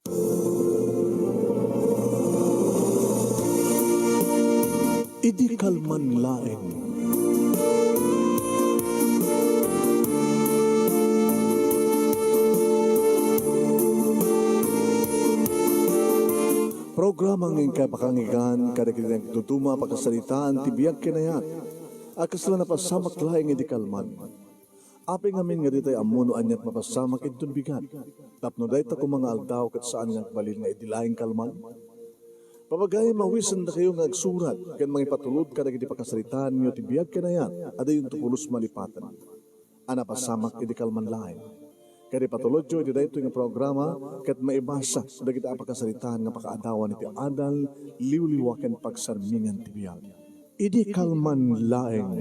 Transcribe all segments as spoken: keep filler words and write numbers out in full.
Idi kalman laeng. Programa nga inkay pakanggan kadagiti nagtutuma pakasaritaan ti biag ken ayat a kasla napasamak laeng idi kalman. Apay ngamin nga ditay ammo no aniat mapasamak inton bigat, tapno dayta koma nga aldaw ket saan nga agbalin nga idi laeng kalman? Papagayam, awisendakayo nga agsurat ken mangipatulod kadagiti pakasaritaanyo ti biag ken ayat a dayonto pulos malipaten a napasamak idi kalman laeng. Ket ipatulodyo iti daytoy nga programa ket maibasa dagiti a pakasaritaan nga pakaadawan iti adal, liwliwa ken pagsarmingan ti biag. Idi kalman laeng.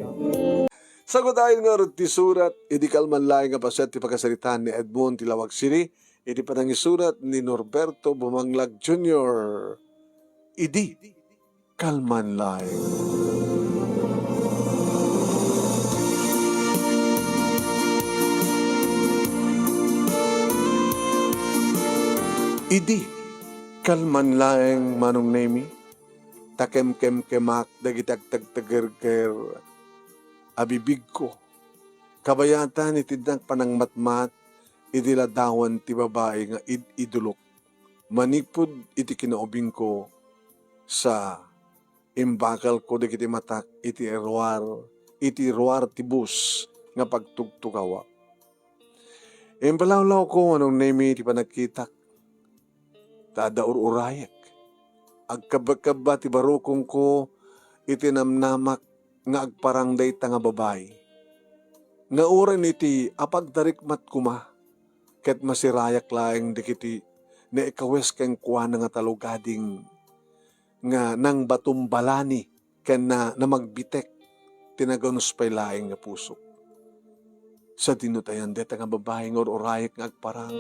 Sagutayon ngarud ti surat, idi kalman laeng a paset ti pakasaritaan ni Edmond ti Lawag City, iti panangisurat ni Norberto Bumanglag Junior. Idi kalman laeng. Idi kalman laeng, Manong Nemi, ta kemkemkemak dagiti agtagtagerger a bibigko. Kabayatan iti dinak panangmatmat idi ladawan ti babai nga id-idulok. Manipud iti kinaubingko, sa imbakalko dagiti matak iti ruar, iti ruar ti bus nga pagtugtugawak. Impalawlawko, Manong Nemi, ti panagkitak, ta adda ur-urayek. Agkabbakabba ti barukongko iti namnamak nga agparang dayta nga babai. Nga uray iti apagtarikmat koma, ket masirayak laeng dagiti naikawes kenkuana nga talugading nga nangbatumbalani ken na-, namagbitek ti naganus pay laeng nga pusok. Sadino tayan deta nga babai nga ur-urayek nga agparang?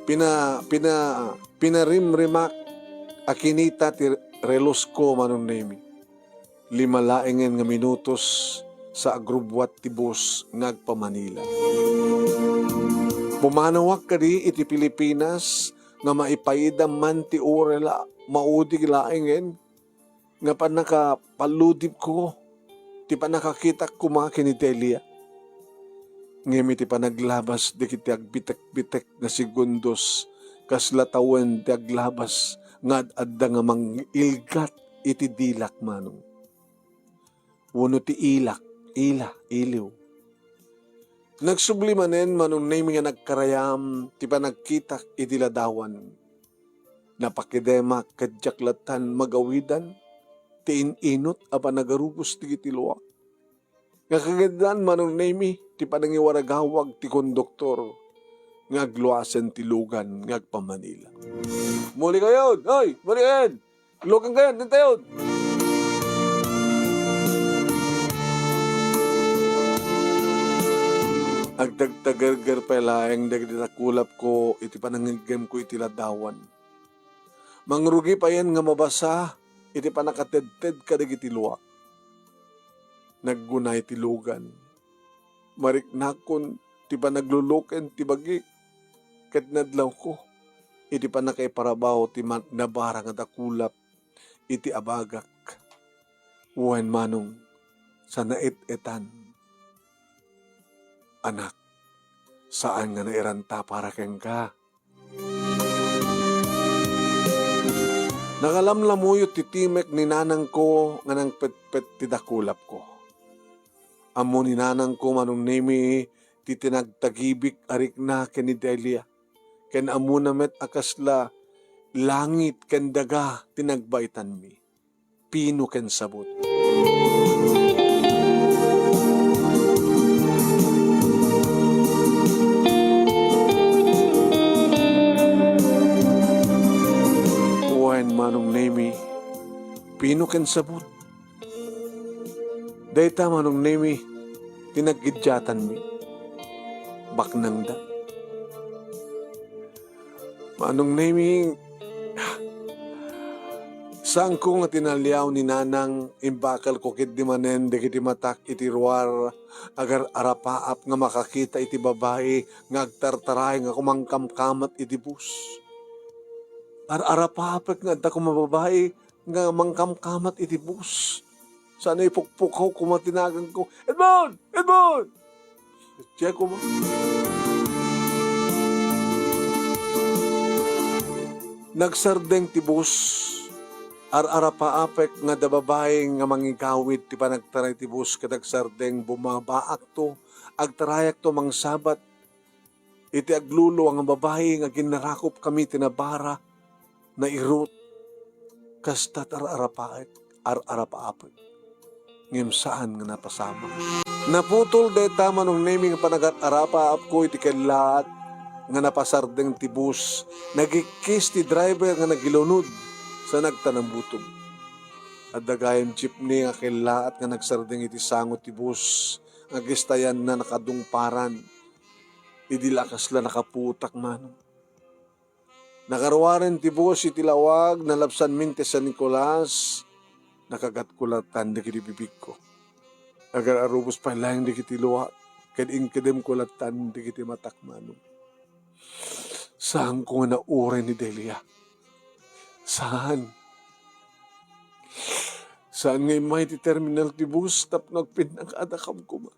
Pina-, pina-, pinarimrimak a kinita ti relosko, Manong Nemi. Lima laengen nga minutos sa agrubbuat ti bus nga agpa-Manila. Pumanawak kadi iti Pilipinas nga maipaida man ti uray la maudi laengen nga pannakapalludipko ti pannakakitak koma ken ni Delia. Ngem iti panaglabas dagiti agbitekbitek nga segundos, kasla tawen ti aglabas nga ad-adda nga mangilgat iti dilak, Manong. Wenno ti ilak, ila, iliw. Nagsubli manen, Manong Nemi, nga nagkarayam ti panagkitak iti ladawan. Napakidemak ket diak latta magawidan ti in-inut a panagarubos dagiti luak. Nga kagiddan, Manong Nemi, ti panangiwaragawag ti konduktor nga agluasen ti lugan nga agpa-Manila. Muli kayon! Hoy! Muli kayon! Lugan kayon! Dintayon! Agtagtagerger pay laeng dagiti nakulapko iti panangiggemko iti ladawan. Mangrugi payen nga mabasa iti pannakatedted kadagiti luak. Naggunay ti lugan. Mariknakon ti panagluluken ti bagik ket nadlawko iti pannakaiparabaw ti ma-, nabarang a dakulap iti abagak. Wen, Manong, sa naet-etan. Anak, saan nga nairanta para kenka. Nakalamlamuyot ti timek ni nanangko nga nangpetpet ti dakulapko. Ammo ni nanangko, Manong Nemi, ti tinagtagibik a rikna ken ni Delia, ken ammona met a kasla langit ken daga ti nagbaitanmi. Pino ken sabut. Wen, Manong Nemi, pino ken sabut. Dayta, Manong Nemi, ti naggidiatanmi. Baknangda. Manong Nemi, Saanko nga tinaliaw ni Nanang, imbakalko ketdi manen dagiti matak iti ruar, agar-arapaap nga makakita iti babai nga agtartaray nga kumangkamkamat iti bus. Ar-arapaapek nga adda koma babai nga mangkamkamat iti bus. Saan a ipukpukaw koma ti naganko, "Edmond! Edmond!" Diay koma. Nagsardeng ti bus. Ar-arapaapek nga adda babai nga mangigawid ti panagtaray ti bus ket agsardeng bumabaakto, agtarayakto mangsabat. Iti agluluwa nga babai nga ginnarakopkami ti nabara, nairut, kasta ti ar-arapaek, ar-arapaapek. Ngem saan nga napasamak. Naputol dayta Manong Nemi nga panagar-arapaapko iti kellaat nga napasardeng ti bus, nagikkis ti driver nga nagilunod sa nagtanabutog. Adda gayam jeepney nga kellaat nga nagsardeng iti sango ti bus nga gistayanna nakadungparan. Idi la kasla nakaputak, Manong. Nakaruaren ti bus iti lawag, nalabsanmin ti San Nicolas, nakagatko lattan dagiti bibigko. Agar-arubos pay laeng dagiti luak, ket inkedemko lattan dagiti matak, Manong. Saanko nga nauray ni Delia. Saan. Saan nga immay ti terminal ti bus tapno agpinnakadakam koma.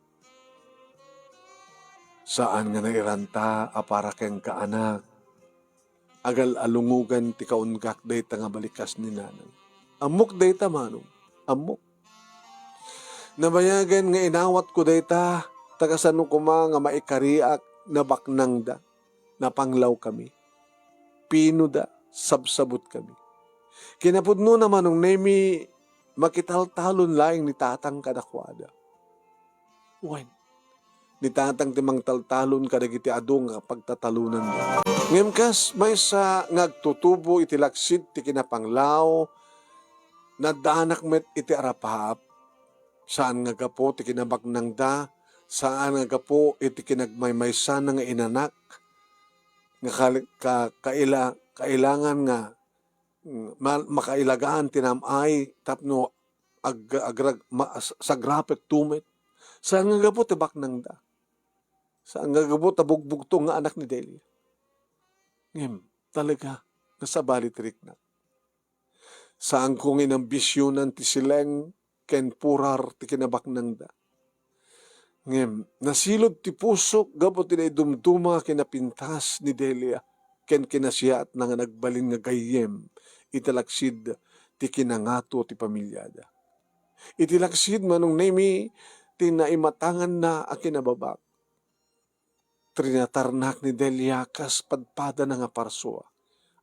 Saan nga nairanta a para kenka, anak. Agal-alungogan ti kaunggak dayta nga balikas ni Nanang. Ammok dayta, Manong. Ammok. Nabayagen nga inawatko dayta, ta kasano koma nga maikariak, nabaknangda, napanglawkami. Pinoda, sabsabotkami. Kinapudnona, Manong Nemi, makitaltalon laeng ni Tatang kadakuada. Wen, ni Tatang ti mangtaltalon kadagiti adu nga pagtatalonanda. Ngem kas maysa nga agtutubo iti laksid ti kinapanglaw, naddanak met iti arapaap. Saan nga gapu ti kinabaknangda, saan nga gapu iti kinagmaymaysana nga inanak, nga kal-, ka-, kaila-, kailangan nga, mm, ma-, makailagaan ti nam-ay tapno ag-, agrag-, ma-, s-, sagrapekto met. Saan nga gapu ti baknangda. Saan nga gapu ta bugbugto nga anak ni Delia. Ngem, talaga, nga sabali ti riknak. Saanko nga inambisionan ti sileng ken purar ti kinabaknangda. Ngem, nasilud ti pusok gapu ti naidumduma a kinapintas ni Delia ken kinasiatna nga nagbalin nga gayyem iti laksid ti kinangato ti pamiliada. Iti laksid, Manong Nemi, ti naimatanganna a kinababak. Trinatarnak ni Delia kas padpadana nga parsua.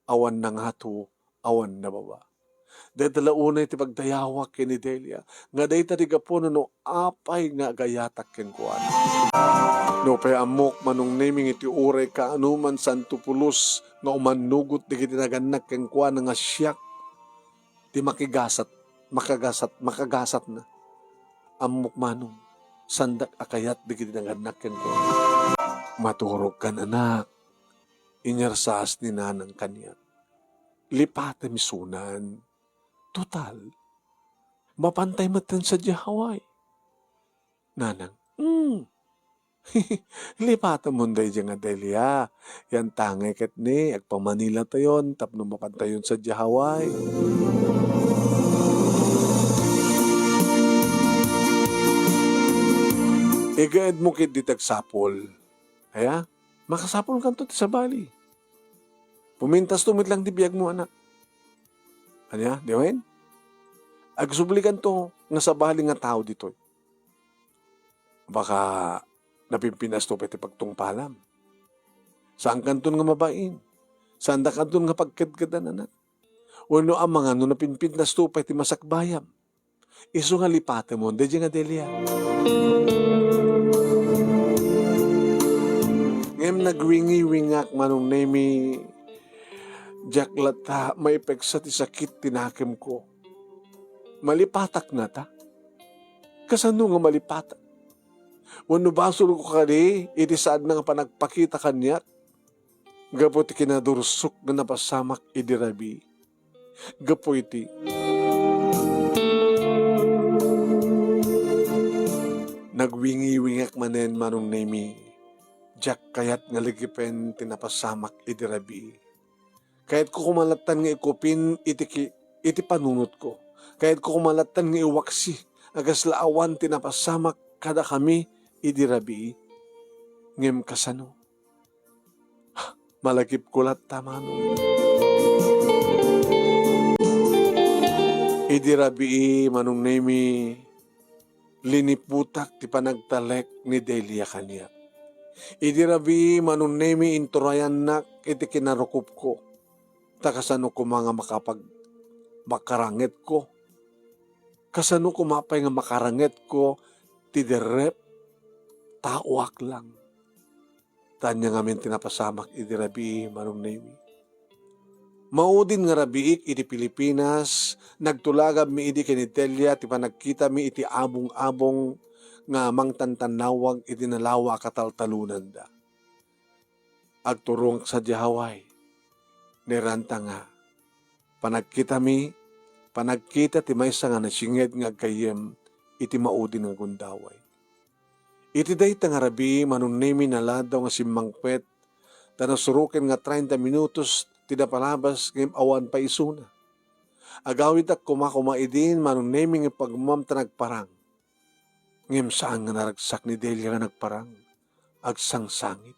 Awan nangato, awan nababa. Dayta la unay ti pagdayawak ken ni Delia, nga dayta ti gapu no apay nga agayatak kenkuana. Nupay ammok, Manong Neming, iti uray kaanoman santo pulos nga umannugot dagiti nagannak kenkuana nga siak ti makigasat, makagasat, makagasatna. Ammok, Manong, saandak a kayat dagiti nagannak kenkuana. Maturogkan, anak. Inyarsaas ni Nanang kaniak. Lipatem isunan. Total, mapantay metten sadiay Hawaii. Nanang, "Hmm. Lipatemon daydiay nga Delia. Yantangay ket ni, agpamanilatayon tapno mapantayon sadiay Hawaii." Igaedmo ketdi ti agsapul. Aya? Makasapulkanto ti sabali. Pumintasto met lang ti biagmo, anak. Ania, di wen? Agsublikanto nga sabali nga tao ditoy. Baka napimpinasto pay ti pagtungpalam. Saankanton nga mabain. Saandakanton nga pagkedkedan, anak. Wenno amangan no napimpinasto pay ti masakbayam. Isu nga lipatemon daydiay nga Delia. Ngem nagwingiwingak, Manong Nemi, diak latta maipeksa ti sakit ti nakemko. Malipatak nata? Kasano nga malipatak? Wenno basolko kadi iti saadna nga panagpakita kaniak gapu ti kinadursok nga napasamak idi rabii? Gapu iti Nagwingiwingak manen, Manong Nemi. Diak kayat nga ligipen ti napasamak idi rabii. Kayatko koma lattan nga ikupin iti ki-, iti panunotko. Kayatko koma lattan nga iwaksi a kasla awan ti napasamak kadakami idi rabii. Ngem kasano? Malagipko latta, Manong. Idi rabii, Manong Nemi, liniputak ti panagtalek ni Delia kaniak. Idi rabii, Manong Nemi, inturayannak iti kinarukopko. Ta kasano koma nga makapag-, makarangetko? Kasano koma pay nga makarangetko ti derrep? Taoak lang. Ta ania ngamin ti napasamak idi rabii, Manong Nemi. Maudin nga rabiik idi Pilipinas, nagtulagabmi idi ken ni Delia ti panagkitami iti abong-abong nga mangtantannawag iti nalawa a kataltalonanda. Agturongak sadiay Hawaii. Nairanta nga panagkitami, panagkita ti maysa nga nasinged nga aggayyem iti maudin nga gundaway. Iti dayta nga rabii, Manong Nemi, naladaw nga simmangpet, ta nasuroken nga treinta minutos ti napalabas ngem awan pay isuna. Agawidak koma koma idin, Manong Nemi, nga ipagmam ta nagparang. Ngem saan nga naragsak ni Delia nga nagparang. Agsangsangit.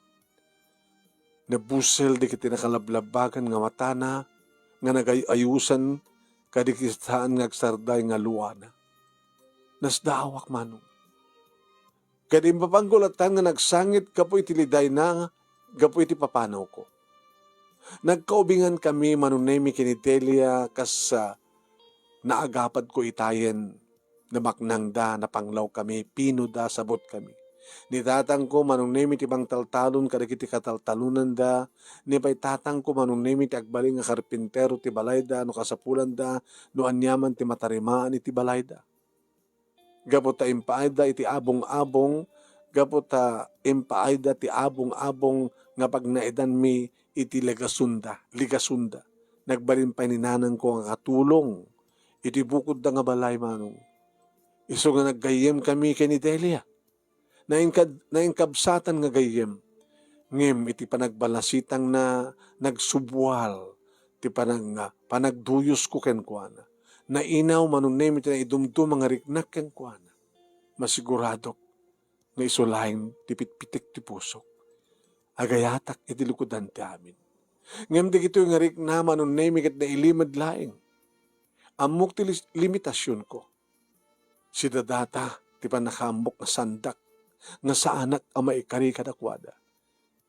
Nabusel dagiti nakalablabbagan nga matana nga nagay-ayusan kadagiti saan nga agsarday nga luana. Nasdaawak, Manong. Ket imbabangko lattan nga nagsangit gapu iti lidayna, gapu iti papanawko. Nagkaubingankami, Manong Nemi, ken ni Delia kas, ah, naagapadko itayen. Namaknangda, napanglawkami, pinuda, sabutkami. Ni tatangko, Manong Nemi, ti mangtaltalon kadagiti kataltalonanda, ni pay tatangko, Manong Nemi, ti agbalin nga karpintero ti balayda no kasapulanda, no aniaman ti matarimaan iti balayda. Gapu ta impaayda iti abong-abong, gapu ta impaayda ti abong-abong nga pagnaedanmi iti legasonda, legasonda. Nagbalin pay ni nanangko nga katulong iti bukodda nga balay, Manong. Isu nga naggayyemkami ken ni Delia. Nainkad-, nainkabsatan nga gayyem. Ngem iti panagbalasitangna, nagsubual ti panag-, panagduyosko kenkuana. Nainaw, Manong Nemi, ti naidumduma nga riknak kenkuana. Masiguradok nga isu laeng ti pitpitik ti pusok. Agayatak iti likudan ti amin. Ngem dagitoy nga rikna, Manong Nemi, ket nailimed laeng. Ammok ti lis-, limitasionko. Sidadata ti pannakaammok nga saandak, nga saanak a maikari kadakuada.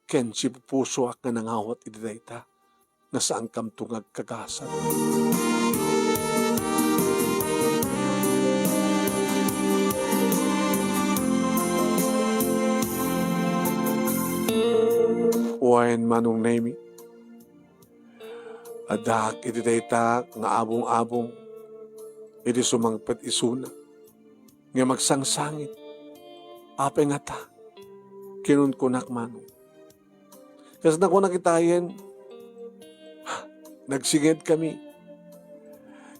Ken sipupusoak nga nangawat iti dayta nga saankamto nga agkagasat. Wen, Manong Nemi, addaak iti dayta nga abong-abong idi sumangpet isuna. Ngem agsangsangit. Apay ngata? Kinunkunak, Manong. Kas nakunak itayen, nagsingedkami.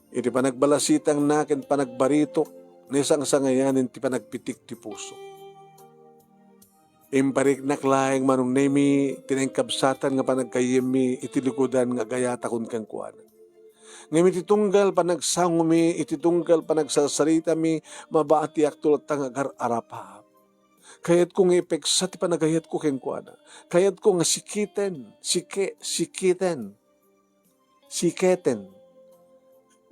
Iti panagbalasitangna ken panagbaritok, naisangsangayanen ti panagpitik ti puso. Impariknak laeng, Manong Nemi, ti nainkabsatan nga panaggayyemmi iti likudan nga agayatakon kenkuana. Ngem iti tunggal panagsangomi, iti tunggal panagsalsalitami, mabatiakto latta nga agar-arapaap. Kayatko nga ipeksa ti panagayatko kenkuana. Kayatko nga sikiten, sike-, sikiten. Siketen.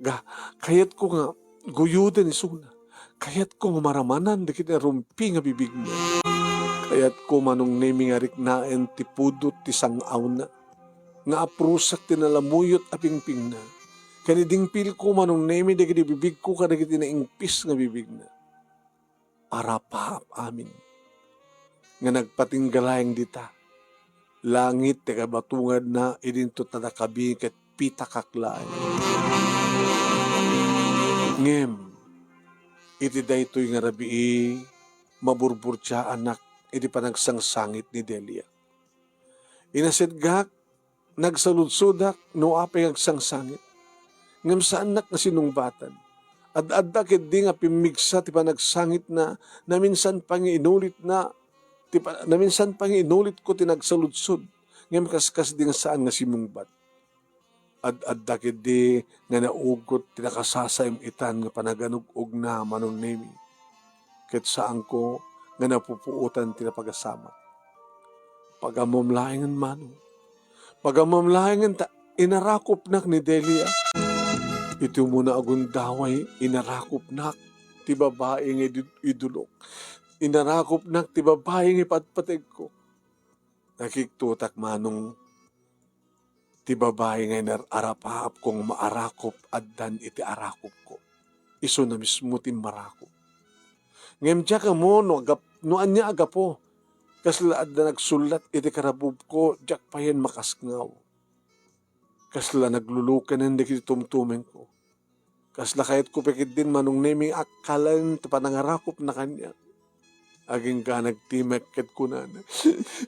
Ga, kayatko nga guyoden isuna. Kayatko nga maramanan dagiti narumpi nga bibigna. Kayatko, Manong Nemi, nga riknaen ti pudot ti sang-awna, nga aprusak ti nalamuyot a pingpingna. Ken idingpilko, Manong Nemi, dagiti bibigko kadagiti naingpis nga bibigna. Arapaap amin nga nagpatingga laeng dita. Langit ti kabatunganna, idinto ta nakabi ket pitakak laeng. Ngem, iti daytoy nga rabii, maburburtiaanak iti panagsangsangit ni Delia. Inasidgak, nagsaludsodak no apay nga agsangsangit. Ngem saannak nga sinungbatan. Ad-adda ketdi nga pimmigsa ti panagsangitna, naminsan pay nga inulitna, ti pa-, naminsan pay nga inulitko ti nagsaludsod, ngem kaskasdi nga saan nga simungbat. Ad-adda ketdi nga naugot ti nakasasaim-itan nga panaganug-ogna, Manong Nemi, ket saanko nga napupuotan ti napagasamak. Pagammom laengen, Manong. Pagammom laengen ta inarakupnak ni Delia. Iti umuna a gundaway, inarakupnak ti babai nga idu-, idulok. Inarakupnak ti babai nga ipatpategko. Nakiktutak, Manong, ti babai nga inar-, arapaapko nga maarakup addan iti arakupko. Isuna mismo ti immarakup. Ngem diak ammo no agap-, no ania a gapu. Kasla adda nagsullat iti karabubko, diak payen makasngaw. Kasla naglulukanen dagiti tumtumengko. Kasla kayatko pay ketdin, Manong Nemi, akkalen ti panangarakupna kaniak. Agingga nagtimek ket kunana,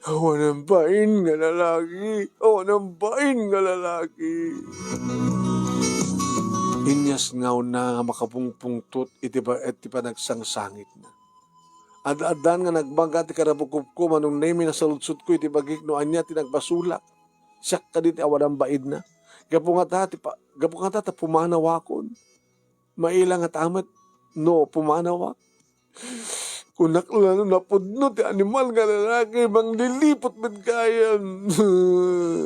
"Awanan bain nga lalaki! Awanan bain nga lalaki!" Inyasngawna nga makapungpungtot iti ba-, iti panagsangsangitna. Ad-addan nga nagbaga ti karabukobko, Manong Nemi, nasaludsodko iti bagik no ania ti nagbasolak. Siak kadi ti awanan bainna. Gapu ngata ti pa-, gapu ngata ta pumanawakon. Maila ngata met no pumanawak. Kunak la no napudno ti animal nga lalaki, mangliliput met gayam.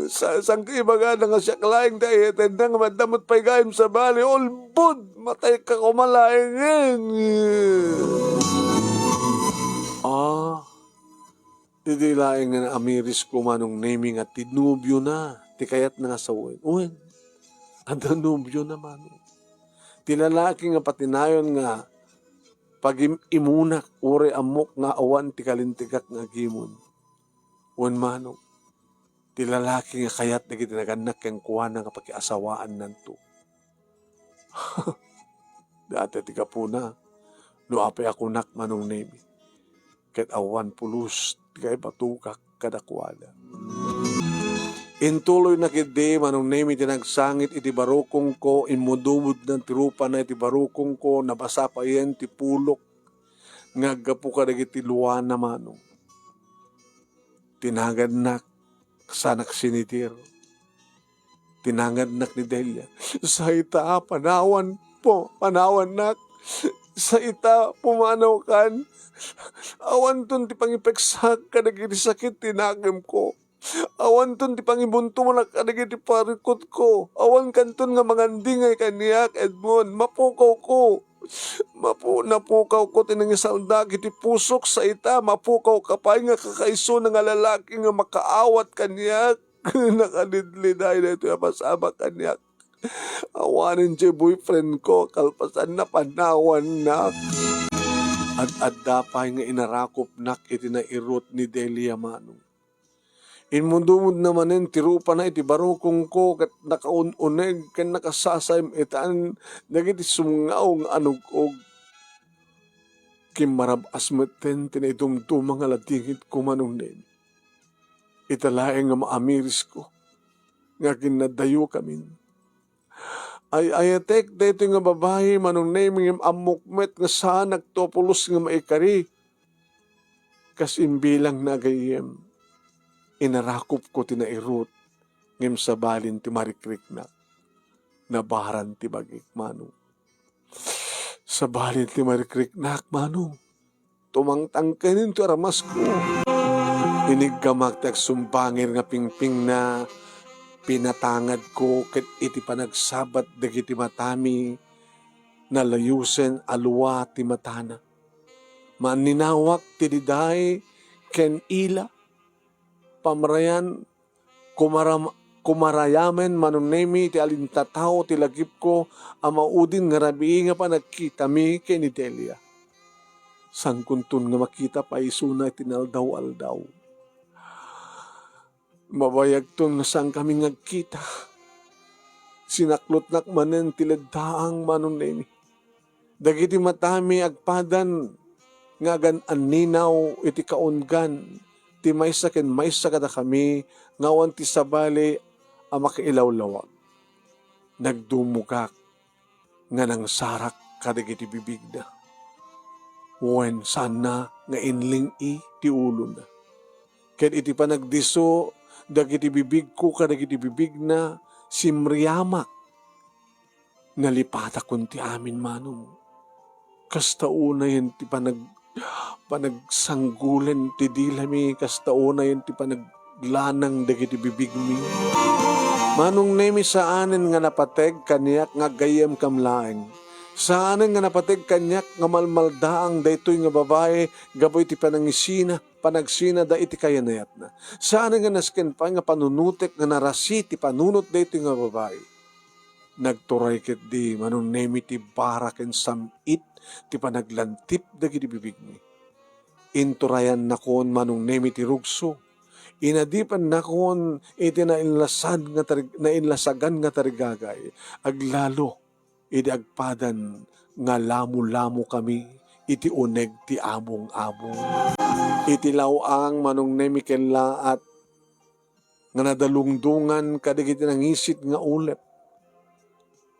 Sa-, saan ka ibagada nga siak laeng ti ayatedna nga madamot pay gayam sabali? Ulbod! Matayka koma laengen! Ah, idi laeng nga naamirisko, Manong Nemi, nga ti nobiona ti kayatna nga sawen. Wen, adda nobiona, Manong. Ti lalaki nga patinayon nga pagim-imunak, uray ammok nga awan ti kalintegak nga agimon. Wen, Manong, ti lalaki nga kayat dagiti nagannak kenkuana nga pakiasawaannanto. Dayta ti gapuna no apay a kunak, Manong Nemi, ket awan pulos ti kaibatokak kadakuada. Intuloyna ketdi, Manong Nemi, ti nagsangit iti barukongko, immudumodna ti rupana iti barukongko, nabasa payen ti pulok nga aggapu kadagiti luana, Manong. Tinagannak, sanak sinidir. Tinagannak ni Delia. Sa ita, panawan po, panawannak. Sa ita, pumanawkan. Awanton ti pangipeksak kadagiti sakit ti nakemko. Awanton ti pangibuntomak kadagiti parikutko. Awan kanton nga mangandingay kaniak, Edmond. Mapukawko. Mapu-, napukawko ti nangisaldak iti pusok sa ita. Mapukawka pay nga kakaisuna nga lalaki nga makaawat kaniak. Nakalidliday daytoy a pasamak kaniak. Awanen diay boyfriend ko, kalpasan na panawannak. Ad-adda pay nga inarakupnak iti nairut ni Delia, Manong. Inmudumodna manen ti rupana iti barukongko ket nakaun-uneg ken nakasasaim-itan dagiti sumngaw nga anug-og. Kimmarab-as metten ti naidumduma nga ladingitko, Manong Nemi. Ita laeng nga maamirisko nga aginnadayokamin. Ay-ayatek daytoy nga babai, Manong Nemi, ngem ammok met nga saanakto a pulos nga maikari. Kas imbilangna a gayyem, inarakupko ti nairut, ngem sabalin ti marikriknak, nabaran ti bagik, Manong. Sabalin ti marikriknak, Manong. Tumangtangken ti aramasko. Iniggamak ti agsumbangir nga pingpingna, pinatangadko ket iti panagsabat dagiti matami, nalayosen a lua ti matana. Manninawak ti diday ken ila. Pamrayan, kumaram-, kumarayamen, Manong Nemi, ti alintataw ti lagipko a maudin nga rabii nga panagkitami ken ni Delia. Sangkonton nga makita pay isuna iti naldaw-aldaw. Mabayagton nga saankami nga agkita. Sinaklotnak manen ti leddaang, Manong Nemi. Dagiti matami agpadan nga agan-anninaw iti kaunggan ti maysa ken maysa kadakami nga awan ti sabali a makailawlawag. Nagdumogak nga nangsarak kadagiti bibigna. Wen, saanna nga inling-i ti ulona. Ket iti panagdisso dagiti bibigko kadagiti bibigna, simriamak. Nalipatakon ti amin, manong. Kasta unayen ti panag-, panagsanggulen ti dilami, kasta unayen ti panaglanang dagiti bibigmi. Manong Nemi, saanen nga napateg kaniak nga aggayyemkam laeng. Saanen nga napateg kaniak nga malmaldaang daytoy nga babai gapu iti panangisina, panagsinada iti kayanayatna. Saanen nga nasken pay nga panunotek nga narasi ti panunot daytoy nga babai. Nagturay ketdi, Manong Nemi, ti bara ken sam-it ti panaglantip dagiti bibigmi. Inturayannakon, Manong Nemi, ti rugso. Inadipennakon iti nainlasad nga tarig-, nainlasagan nga tarigagay. Aglalo idi agpadan nga lamo-lamokami iti uneg ti abong-abong. Iti law-ang, Manong Nemi, kellaat nga nadalungdongan kadagiti nangisit nga ulep.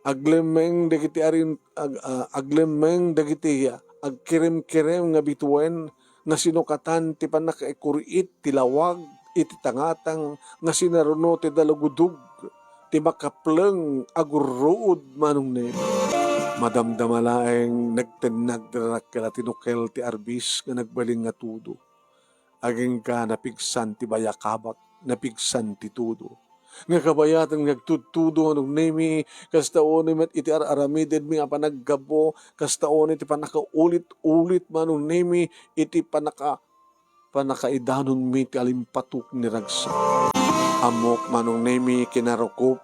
Aglemmeng dagiti arin-, ag-, ah, aglemmeng dagiti agkirimkirim nga bituen nga sinukatan ti pannakaikuriit ti lawag iti tangatang nga sinaruno ti dalagudog ti makapleng a gurruod, Manong Nemi. Madamdama laeng nagtennag ti rarakkel a tinukel ti arbis nga nagbalin nga tudo. Agingga napigsan ti bayakabak, napigsan ti tudo. Nga kabayatan nga agtudtudo, Manong Nemi, kasta unay met iti ar-aramidedmi a panaggapu, kasta unay ti pannakaulit-ulit, Manong Nemi, iti pannaka-, pannakaidanonmi ti alimpatok ni ragsak. Ammok, Manong Nemi, kinarukup,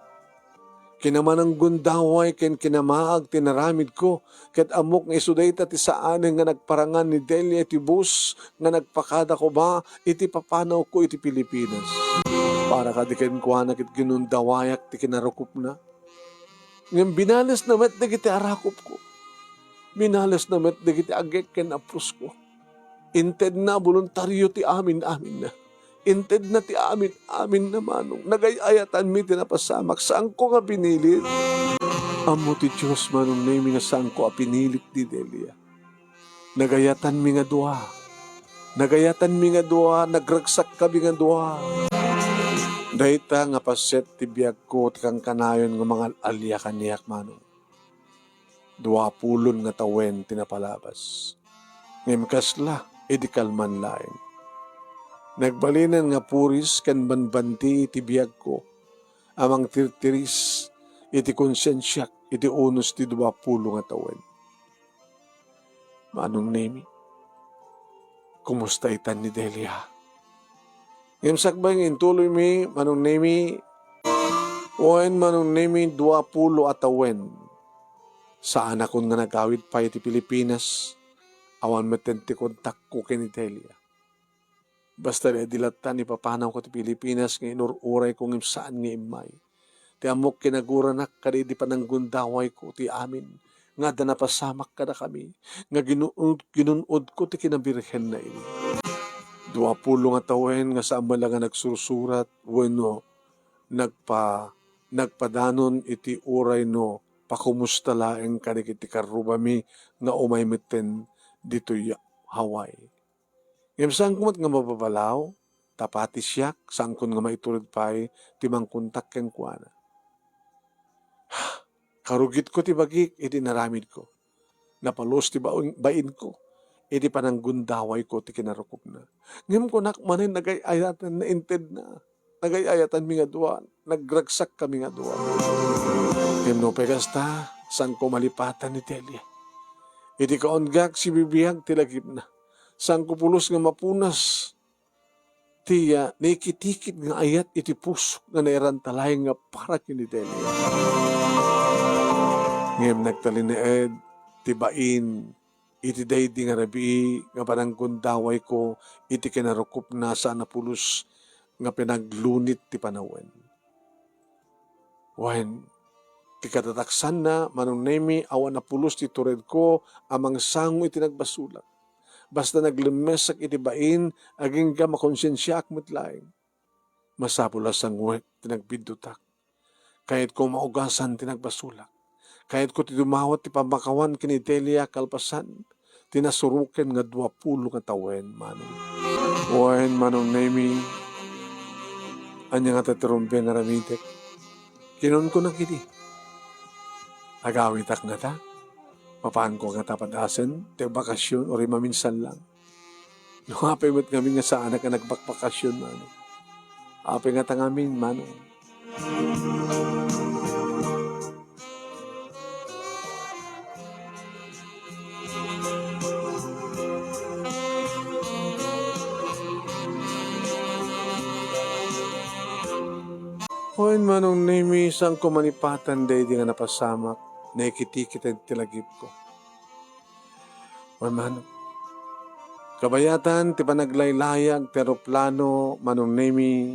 kinamananggundaway ken kinamaag ti naramidko, ket ammok nga isu dayta ti saanen nga nagparangan ni Delia iti bus nga nagpakada koma iti papanawko iti Pilipinas. Para kadi kenkuana ket ginundawayak ti kinarukupna. Ngem binalesna met dagiti arakupko. Binalesna met dagiti agek ken apposko. Intedna boluntario ti amin-aminna. Intedna ti amin-aminna, Manong. Nagay-ayatanmi ti napasamak. Saanko nga pinilit. Ammo ti Dios, Manong Nemi, nga saanko a pinilit ni Delia. Nagayatanmi nga dua. Nagayatanmi nga dua, nagragsakmi nga dua. Dayta nga paset ti biagko ti kankanayon nga mangal-alia kaniak, Manong. Duapulon nga tawen ti napalabas. Ngem kasla idi kalman laeng. Nagbalinen nga puris ken banbanti ti biagko a mangtirtiris iti konsensiak iti unos ti duapulo nga tawen. Manong Nemi, kumusta itan ni Delia? Ngem sakbay nga intuloymi, Manong Nemi, wen, Manong Nemi, duapulo a tawen. Saanakon nga nagawid pay iti Pilipinas, awan metten ti kontakko ken ni Delia. Basta idi latta ni papanawko ti Pilipinas nga inur-urayko ngem saan nga immay. Ti ammok kinaguranak kadi idi pananggundawayko ti amin nga adda napasamak kadakami nga ginuud-, ginun-odko ti kinabirhenna idi. Duapulo nga tawen nga saan man la nga nagsursurat wenno nagpa-, nagpadanon iti uray no pakumusta laeng kadagiti karrubami nga umay metten ditoy Hawaii. Ngem saanko met nga mababalaw, ta pati siak, saankon nga maitured pay ti mangkontak kenkuana. Karugitko ti bagik iti inaramidko. Napalus ti bain-, bainko iti pananggundawayko ti kinarukupna. Ngem kunak manen, nagay-ayatan, naintedna. Nagay-ayatanmi nga dua, nagragsakmi nga dua. Ngem nupay kasta, saanko malipatan ni Delia. Iti kaunggak, sibibiag ti lagipna. Saanko pulos nga mapunas ti, ah, naikitikit nga ayat iti pusok nga nairanta laeng nga para ken ni Delia. Ngem nagtalinaed ti bain iti daydi nga rabii nga pananggundawayko iti kinarukupna saan a pulos nga pinaglunit ti panawen. Wen, ti katataksanna, Manong Nemi, awan a pulos ti turedko a mangsango iti nagbasolak. Basta naglemmesek iti bain, agingga makonsensiaak met laeng. Masapul a sanguek ti nagbiddutak. Kayatko maugasan ti nagbasolak. Kayatko ti dumawat ti pammakawan ken ni Delia kalpasan ti nasuroken nga duapulo nga tawen, Manong. Wen, Manong Nemi, ania ngata ti rumbeng nga aramidek? Kinunko na kadi. Agawitak ngata? Mapaanko ngata padasen ti bakasyon uray maminsan lang? No apay met ngamin nga saanak a nagbakbakasyon, Manong? Apay ngata ngamin, Manong? Wen, Manong Nemi, saanko malipatan daydi nga napasamak, naikit-ikit ti lagipko. Wen, Manong. Kabayatan ti panaglaylayag ti eroplano, Manong Nemi.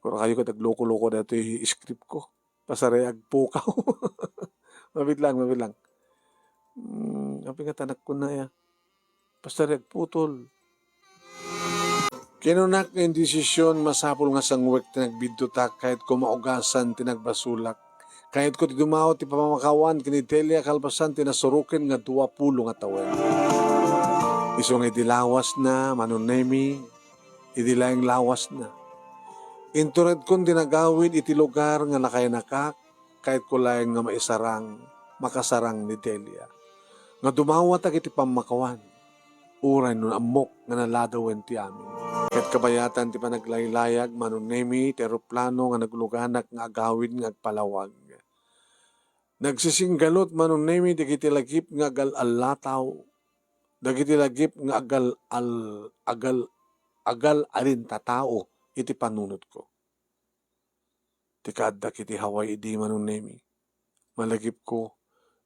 Kuro kayo ket agloko-loko daytoy script ko. Pasarek agpukaw. Mabit lang, mabit lang. Hmm, apay ngata nakkunna ya? Pasarek agputol. Kinunak nga indesisyon, masapul nga sangwek ti nagbiddutak, kayatko maugasan ti nagbasolak. Kayatko ti dumawat ti pammakawan ken ni Delia kalpasan ti nasuroken nga duapulo nga tawen. Isu nga idi lawasna, Manong Nemi, idi laeng lawasna, inturedkon ti nagawid iti lugar nga nakainakak, kayatko laeng nga maisarang, makasarang ni Delia, nga dumawatak iti pammakawan, uray no ammok nga naladawen ti amin. Ket kabayatan ti panaglaylayag, Manong Nemi, ti eroplano nga nagluganak nga agawid nga agpalawag. Nagsisinggalut, Manong Nemi, dagiti lagip nga agal-allataw, dagiti lagip nga agal-al-, agal-, agal-alintatao iti panunotko. Ti kaaddak iti Hawaii idi, Manong Nemi, malagipko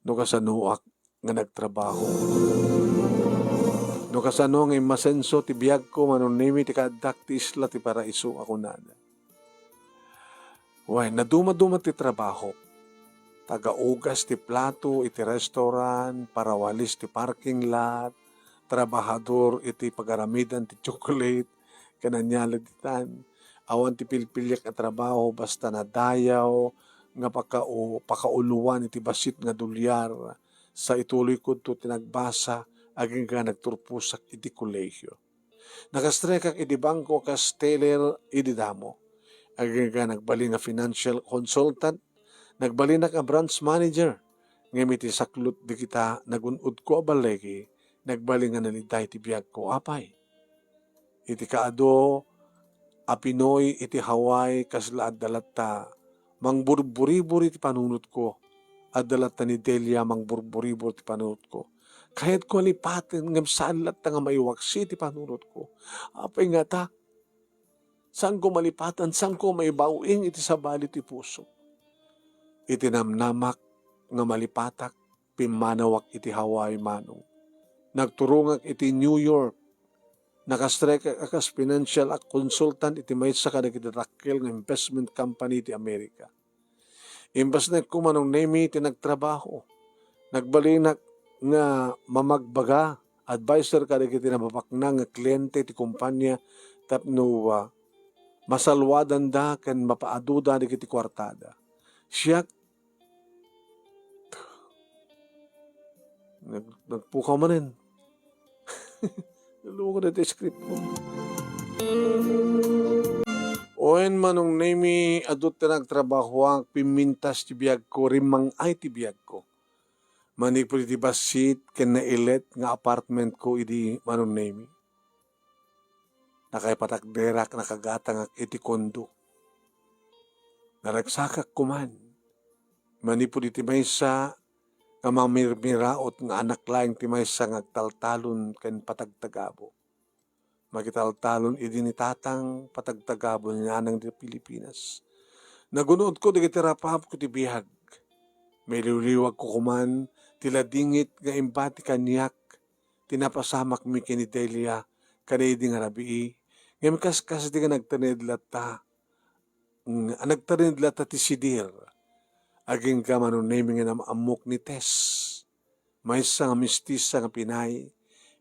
no kasanoak nga nagtrabaho. No kasano nga immasenso ti biagko, Manong Nemi, ti kaaddak ti isla ti paraiso a kunada. Wen, nadumaduma ti trabahok. Tagaugas ti plato iti restaurant, parawalis ti parking lot, trabahador iti pagaramidan ti chocolate, ken ania la ditan. Awan ti pilpiliak a trabaho, basta nadayaw nga pakau-, pakauloan iti bassit nga dolyar, sa ituloy kudto ti nagbasa, agingga nagturposak iti kolehio. Nakastrekak iti bangko kas teller idi damo. Agingga nagbalin nga financial consultant, nagbalinak a branch manager, ngem iti saklot dagita nagun-odko a balligi, nagbalin nga naliday ti biagko. Apay? Iti kaadu a Pinoy iti Hawaii, kasla adda latta mangburburibur iti panunotko. Adda latta ni Delia mangburburibur iti panunotko. Kayatko a lipaten, ngem saan latta nga maiwaksi iti panunotko. Apay ngata? Saanko malipatan, saanko maibaw-ing iti sabali ti puso. Iti namnamak nga malipatak, pimmanawak iti Hawaii, Manong. Nagturongak iti New York. Nakastrek a kas financial a consultant iti maysa kadagiti dakkel nga investment company iti Amerika. Imbasnekko, Manong Nemi, ti nagtrabaho. Nagbalinak nga mamagbaga, adviser kadagiti nababaknang nga kliente ti kompania tapno, ah, masalwadanda ken mapaadoda dagiti kuartada. Siak, nag-, nagpukaw manen. Naluko daytoy script ko. Wen, Manong Nemi, adu ti nagtrabahoak, pimmintas ti biagko, rimmang-ay ti biagko. Manipud iti bassit ken nailet nga apartment ko idi, Manong Nemi. Nakaipatakderak, nakagatangak iti kondo. Naragsakak koman. Manipud iti maysa nga mamirmiraot nga anak laeng ti maysa nga agtaltalon ken patagtagabo. Makitaltalon idi ni tatang, patagtagabo ni nanang ti Pilipinas. Nagun-odko dagiti rapapko ti biag. Maliwliwagko koman ti ladingit nga imbati kaniak ti napasamakmi ken ni Delia kadaydi nga rabii, ngem kaskasdi nga nagtened latta, mm, a nagtened latta ti sidir. Agingga, Manong Nemi, nga nam-ammok ni Tess. Maysa nga mistisa nga pinay,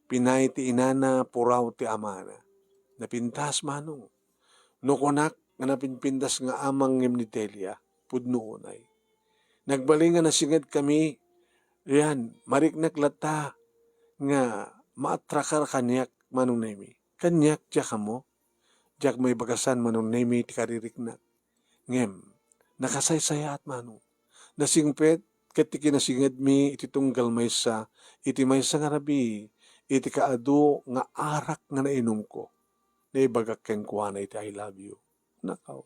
pinay ti inana, puraw ti amana. Napintas, Manong. No kunak nga napinpintas nga amang ngem ni Delia, pudno unay. Nagbalin nga nasinged kami, yan, mariknak latta nga maatrakar kaniak, Manong Nemi. Kaniak, diak ammo. Diak maibagasan, Manong Nemi, ti kaririknak. Ngem, nakasaysayaat, Manong. Nasingpet ket ti kinasingedmi iti tunggal maysa, iti maysa nga rabii, iti kaadu nga arak nga nainumko. Naibagak kenkuana iti "I love you." Nakaw.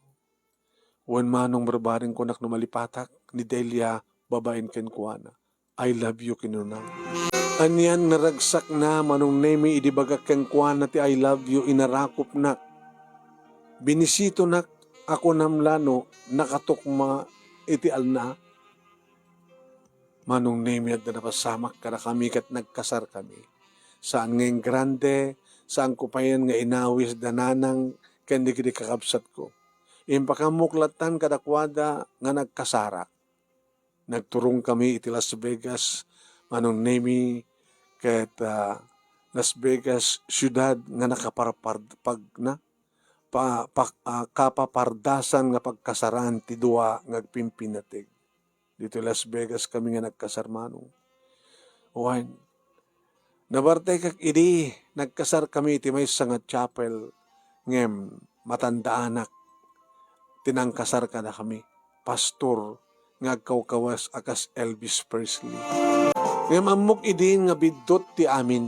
Wen, Manong, barbarenko nak no malipatak ni Delia babaen kenkuana. "I love you," kinuna. Anian nga ragsakna, Manong Nemi, idi bagak kenkuana ti "I love you," inarakupnak. Binisitonak a kunam la no nakatukma iti alna. Manong Nemi, adda napasamak kadakami ket nagkasarkami. Saan nga ingrande, saanko payen nga inawis da nanang ken dagiti kakabsatko. Impakammok lattan kadakuada nga nagkasarak. Nagturongkami iti Las Vegas, Manong Nemi, ket, ah, Las Vegas, siudad nga nakaparpar-, pag-, na, pa-, pa-, ah, kapapardasan nga pagkasaraan ti dua nga agpimpinateg. Ditoy Las Vegas kami nga nagkasar, Manong. Wen, nabartekak idi nagkasarkami iti maysa nga chapel, ngem matandaanak ti nangkasar kadakami, pastor nga agkawkawas a kas Elvis Presley. Ngem ammok idin nga biddut ti amin.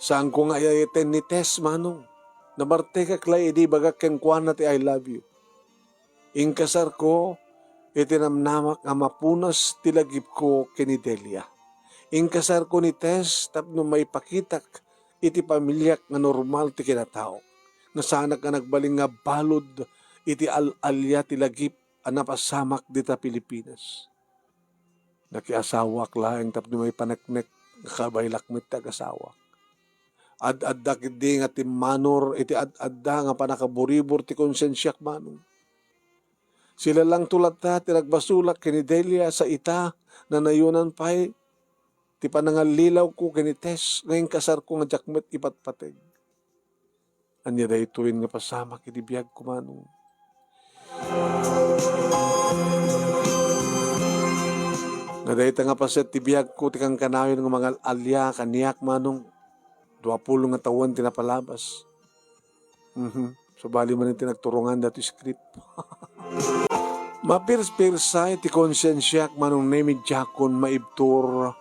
Saanko nga ay-ayaten ni Tess, Manong. Nabartekak la idi ibagak kenkuana ti "I love you." Inkasarko iti namnamak a mapunas ti lagipko ken ni Delia. Inkasarko ni Tess tapno maipakitak iti pamiliak nga normal ti kinataok, nga saanak nga nagbalin nga balud iti al-alia ti lagip a napasamak dita Pilipinas. Nakiasawaak laeng tapno maipaneknek nga kabaylak met ti agasawak. Ad-adda ketdi nga timmanor iti ad-adda nga pannakaburibor ti konsensiak, Manong. Silalangto latta ti nagbasolak ken ni Delia sa ita, nanayonan pay ti panangallilawko ken ni Tess nga inkasarko nga diak met ipatpateg. Ania daytoyen nga pasamak iti biagko, Manong? Nga dayta nga paset ti biagko ti kankanayon nga mangal-alia kaniak, Manong. Duapulo nga tawen ti napalabas. Mhm. Sabali manen ti nagturongan datoy script. Mapirsapirsa iti konsensiak, Manong Nemi, diakon maibtur.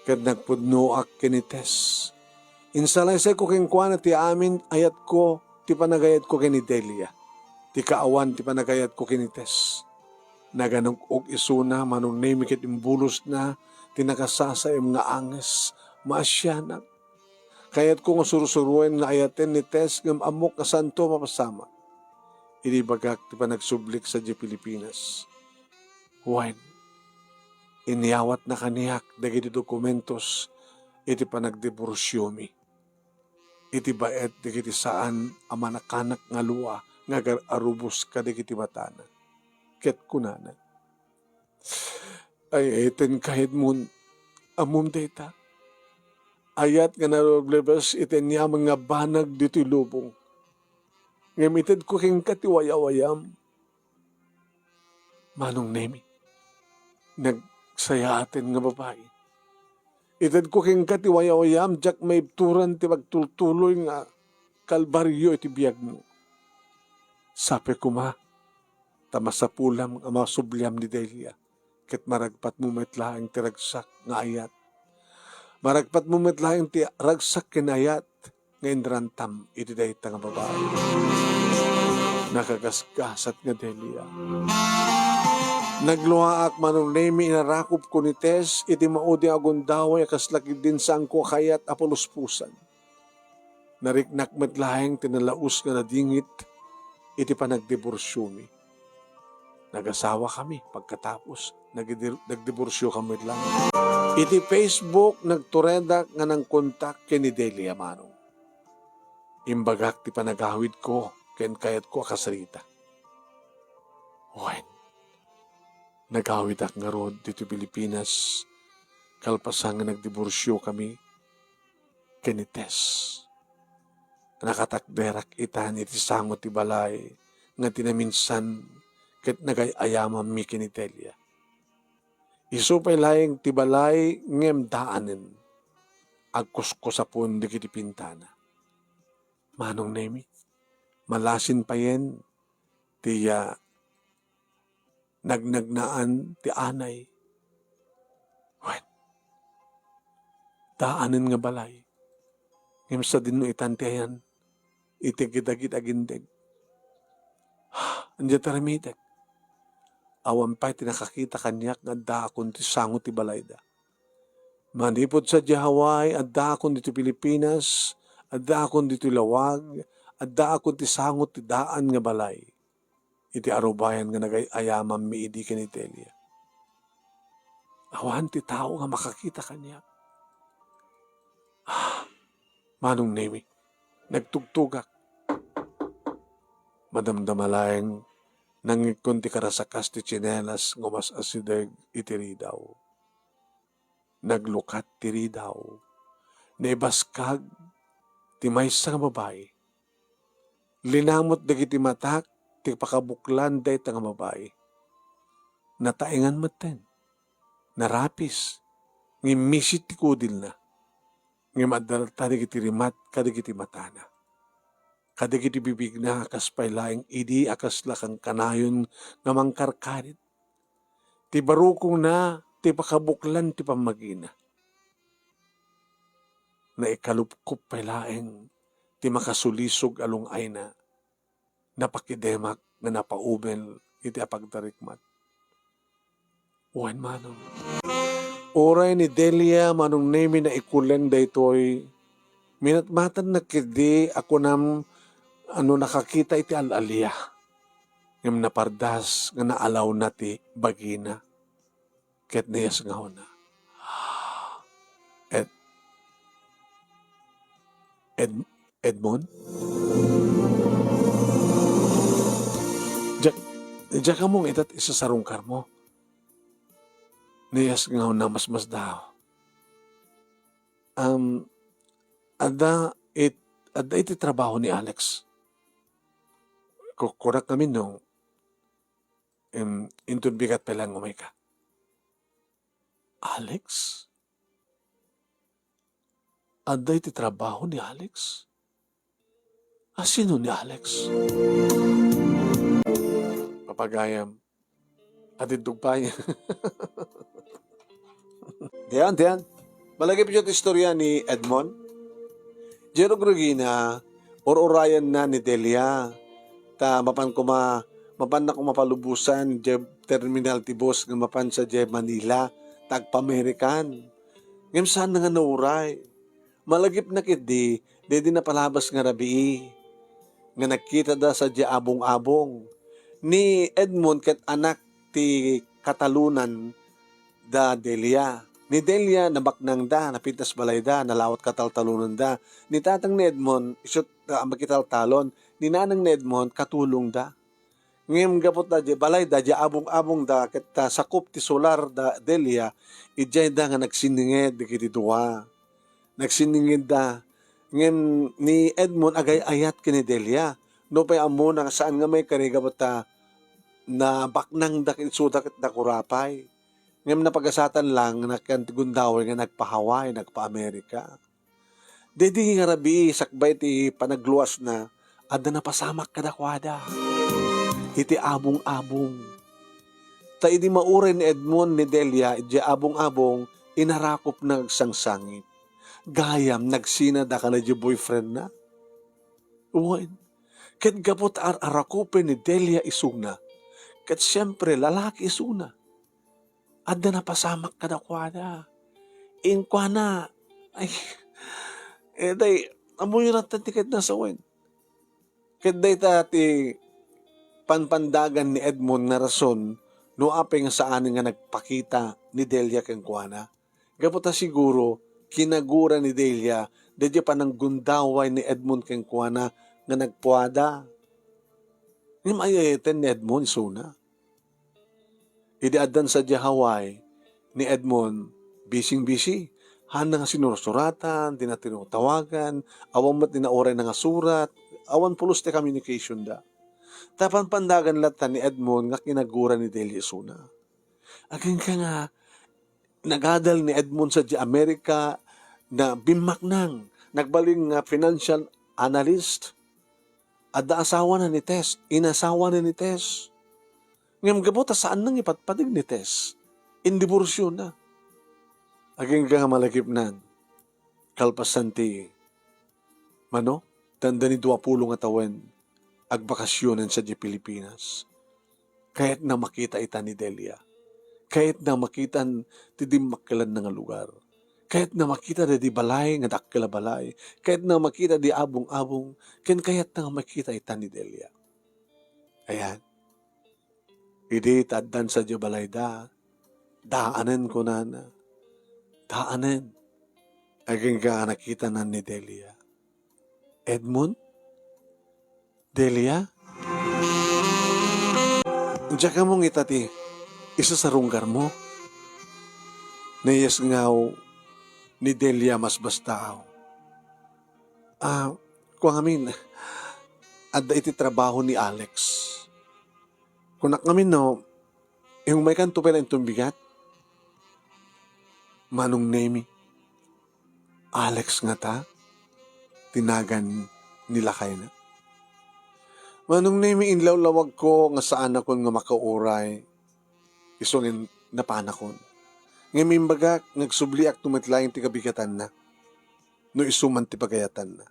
Ket nagpudnoak ken ni Tess. Insalaysayko kenkuana ti amin ayatko, ti panagayatko ken ni Delia, ti kaawan ti panagayatko ken ni Tess. Naganug-og isuna, Manong Nemi, ket imbulosna ti nakasasaem nga anges. Maasianak. Kayatko nga sursuroen nga ayaten ni Tess ngem ammok nga saanto mapasamak. Idi ibagak ti panagsublik sadiay Pilipinas. Wen, inyawatna kaniak dagiti dokumentos iti panagdiborsiomi. Iti baet dagiti saan a manakanak nga lua nga agar-arubos kadagiti matana. Ket kunana, "Ay, ay, ten kayatmon, ammom dayta. Ayat nga nalublebes iti aniaman nga banag ditoy lubong. Ngem itedko kenka ti wayawayam." Manong Nemi, nagsayaaten nga babai. Itedko kenka ti wayawayam, diak maibturan ti pagtultuloy nga kalbario iti biagmo. Sapay koma, ta masapulam a masubliam ni Delia, ket maragpatmo met laeng ti ragsak nga ayat. Maragpatmo met laeng ti ragsak ken ayat nga inrantam iti dayta nga babai. Nakagasgasat nga Delia. Nagluaak, Manong Nemi, inarakupko ni Tess iti maudi a gundaway a kasla ketdin saanko a kayat a puluspusan. Nariknak met laeng ti nalaus nga nadingit iti panagdiborsiomi. Nagasawakami pagkatapos, nagdir-, nagdiborsiokami met laeng. Iti Facebook, nagturedak nga nangkontak ken ni Delia, Manong. Imbagak ti panagawidko ken kayatko a kasarita. Wen, nagawidak ngarud ditoy Pilipinas, kalpasan nga nagdiborsiokami ken ni Tess. Nakatakderak itan iti sango ti balay nga tinaminsan ket nagay-ayamanmi ken ni Delia. Isu pay laeng ti balay ngem daanen. Agkuskusapon dagiti pintana. Manong Nemi, malasin payen ti, ah, nagnagnaan ti anay. Wen, daanen nga balay. Ngem sadino itan ti ayan? Iti gidagid agindeg. Ania ti aramidek? Awan pay ti nakakita kaniak nga addaakon ti sango ti balayda. Manipud sadiay Hawaii, addaakon ditoy Pilipinas, addaakon ditoy Lawag, addaakon ti sango ti daan nga balay. Iti arubayan nga nagay-ayamanmi idi ken ni Delia. Awan ti tao nga makakita kaniak. Ah, Manong Nemi, nagtugtugak. Madamdama laeng, nangikkon ti karasakas ti tsinelas nga umas-asideg iti ridaw. Naglukat ti ridaw. Naibaskag ti maysa nga babai. Linamut dagiti matak ti pakabuklan dayta nga babai. Nataengan metten. Narapis. Ngem misit ti kudilna. Ngem adda latta dagiti rimat kadagiti matana. Kadagiti bibigna a kas pay laeng idi a kasla kankanayon nga mangkarkarit. Ti barukongna ti pakabuklan ti pammagina. Naikalupkop pay laeng ti makasulisog a lung-ayna. Napakidemak nga napaubel iti apagtarikmat. Wen, manong. Uray ni Delia, Manong Nemi, naikulen daytoy, minatmatanna ketdi a kunam a no nakakita iti al-alia. Ngem napardas nga naalawna ti bagina. Ket nayasngawna. Ed-, Ed-, Edmond? Diak, diak ammong ita ti isasarungkarmo. Nayasngawna masmasdaaw. Um, adda it-, adda iti trabaho ni Alex. Ku-, kunak ngamin no, em, inton bigat pay laeng umayka. Alex? Adda iti trabaho ni Alex? A, sino ni Alex? Papagayam, adiddog pay. Diyan, diyan. Malagip iti istorya ni Edmond. Diay rugrugina, ur-urayenna ni Delia. Ta mapan koma, mapanna koma palubosan diay terminal ti bus nga mapan sadiay Manila, ta agpa-American. Ngem saan nga nauray. Malagipna ketdi, daydi napalabas nga rabii, nga nagkitada sadiay abong-abong. Ni Edmond ket anak ti katalonan da Delia. Ni Delia, nabaknangda, napintas balayda, nalawat kataltalonanda. Ni tatang ni Edmond, isu't, ah, makitaltalon. Ni nanang ni Edmond, katulongda. Ngem gapu ta diay balayda, diay abong-abongda, ket ta sakup ti solar da Delia, idiayda nga nagsininged dagiti dua. Nagsiningedda. Ngem ni Edmond agay-ayat ken ni Delia. Nupay ammona nga saan nga maikari gapu ta nabaknangda ken isuda ket nakurapay. Ngem napagasatan lang nga nakian ti gundaway nga nagpa-Hawaii, nagpa-Amerika. Daydi nga rabii, sakbay ti panagluasna, adda napasamak kadakuada iti abong-abong. Ta idi mauray ni Edmond ni Delia idiay abong-abong, inarakopna nga agsangsangit. Gayam, nagsinada kadagiti boyfriendna. Wen, ket gapu ta ar-arakupen ni Delia isuna, ket siempre, lalaki isuna. Adda napasamak kadakuada. Inkuana, ay, eh, day, ammoyo latta ti ket nasawen. Ket dayta ti panpandagan ni Edmond nga rason no apay nga saan nga nagpakita ni Delia kenkuana. Gapu ta siguro, kinagura ni Delia daydiay pananggundaway ni Edmond kenkuana nga nagpuada. Ngem ay-ayaten ni Edmond isuna. Idi addan sadiay Hawaii, ni Edmond, bising-bisi. Haanna nga sinursuratan, dina tinatawagan, awan met ni nauray nangasurat, awan pulos ti communication da. Ta panpandagan latta ni Edmond nga kinagura ni Delia isuna. Agingga nga nagadal ni Edmond sadiay Amerika na bimmaknang, nagbalin nga financial analyst. Adda asawana ni Tess, inasawana ni Tess. Ngem gapu ta saanna nga ipatpateg ni Tess, indiborsiona. Agingga nga malagipnan, kalpasan ti, mano, tanda ni duapulo nga tawen, agbakasionen sadiay Pilipinas. Kayatna makita ita ni Delia. Kayatna makita ti dimmakkelanna nga lugar. Kayatna makita daydi balay nga dakkel a balay. Kayatna makita di abong-abong. Ken kayatna nga makita ita ni Delia. Ayan. Idi ta addan sadiay balayda, daanen, kunana. Daanen. Agingga nakitana ni Delia. Edmond? Delia? Diak ammo ita ti isasarunggarmo. Nayasngaw ni Delia masbastaaw. Ah, kuangamin, adda iti trabaho ni Alex. Kunak ngamin no, iumaykanto pay la inton bigat? Manong Nemi, Alex ngata ti nagan ni lakayna. Manong Nemi, inlawlawagko nga saanakon nga makauray, isu nga napanakon. Ngem imbagak nga agsubliakto met laeng ti kabigatanna no isu man ti pagayatanna.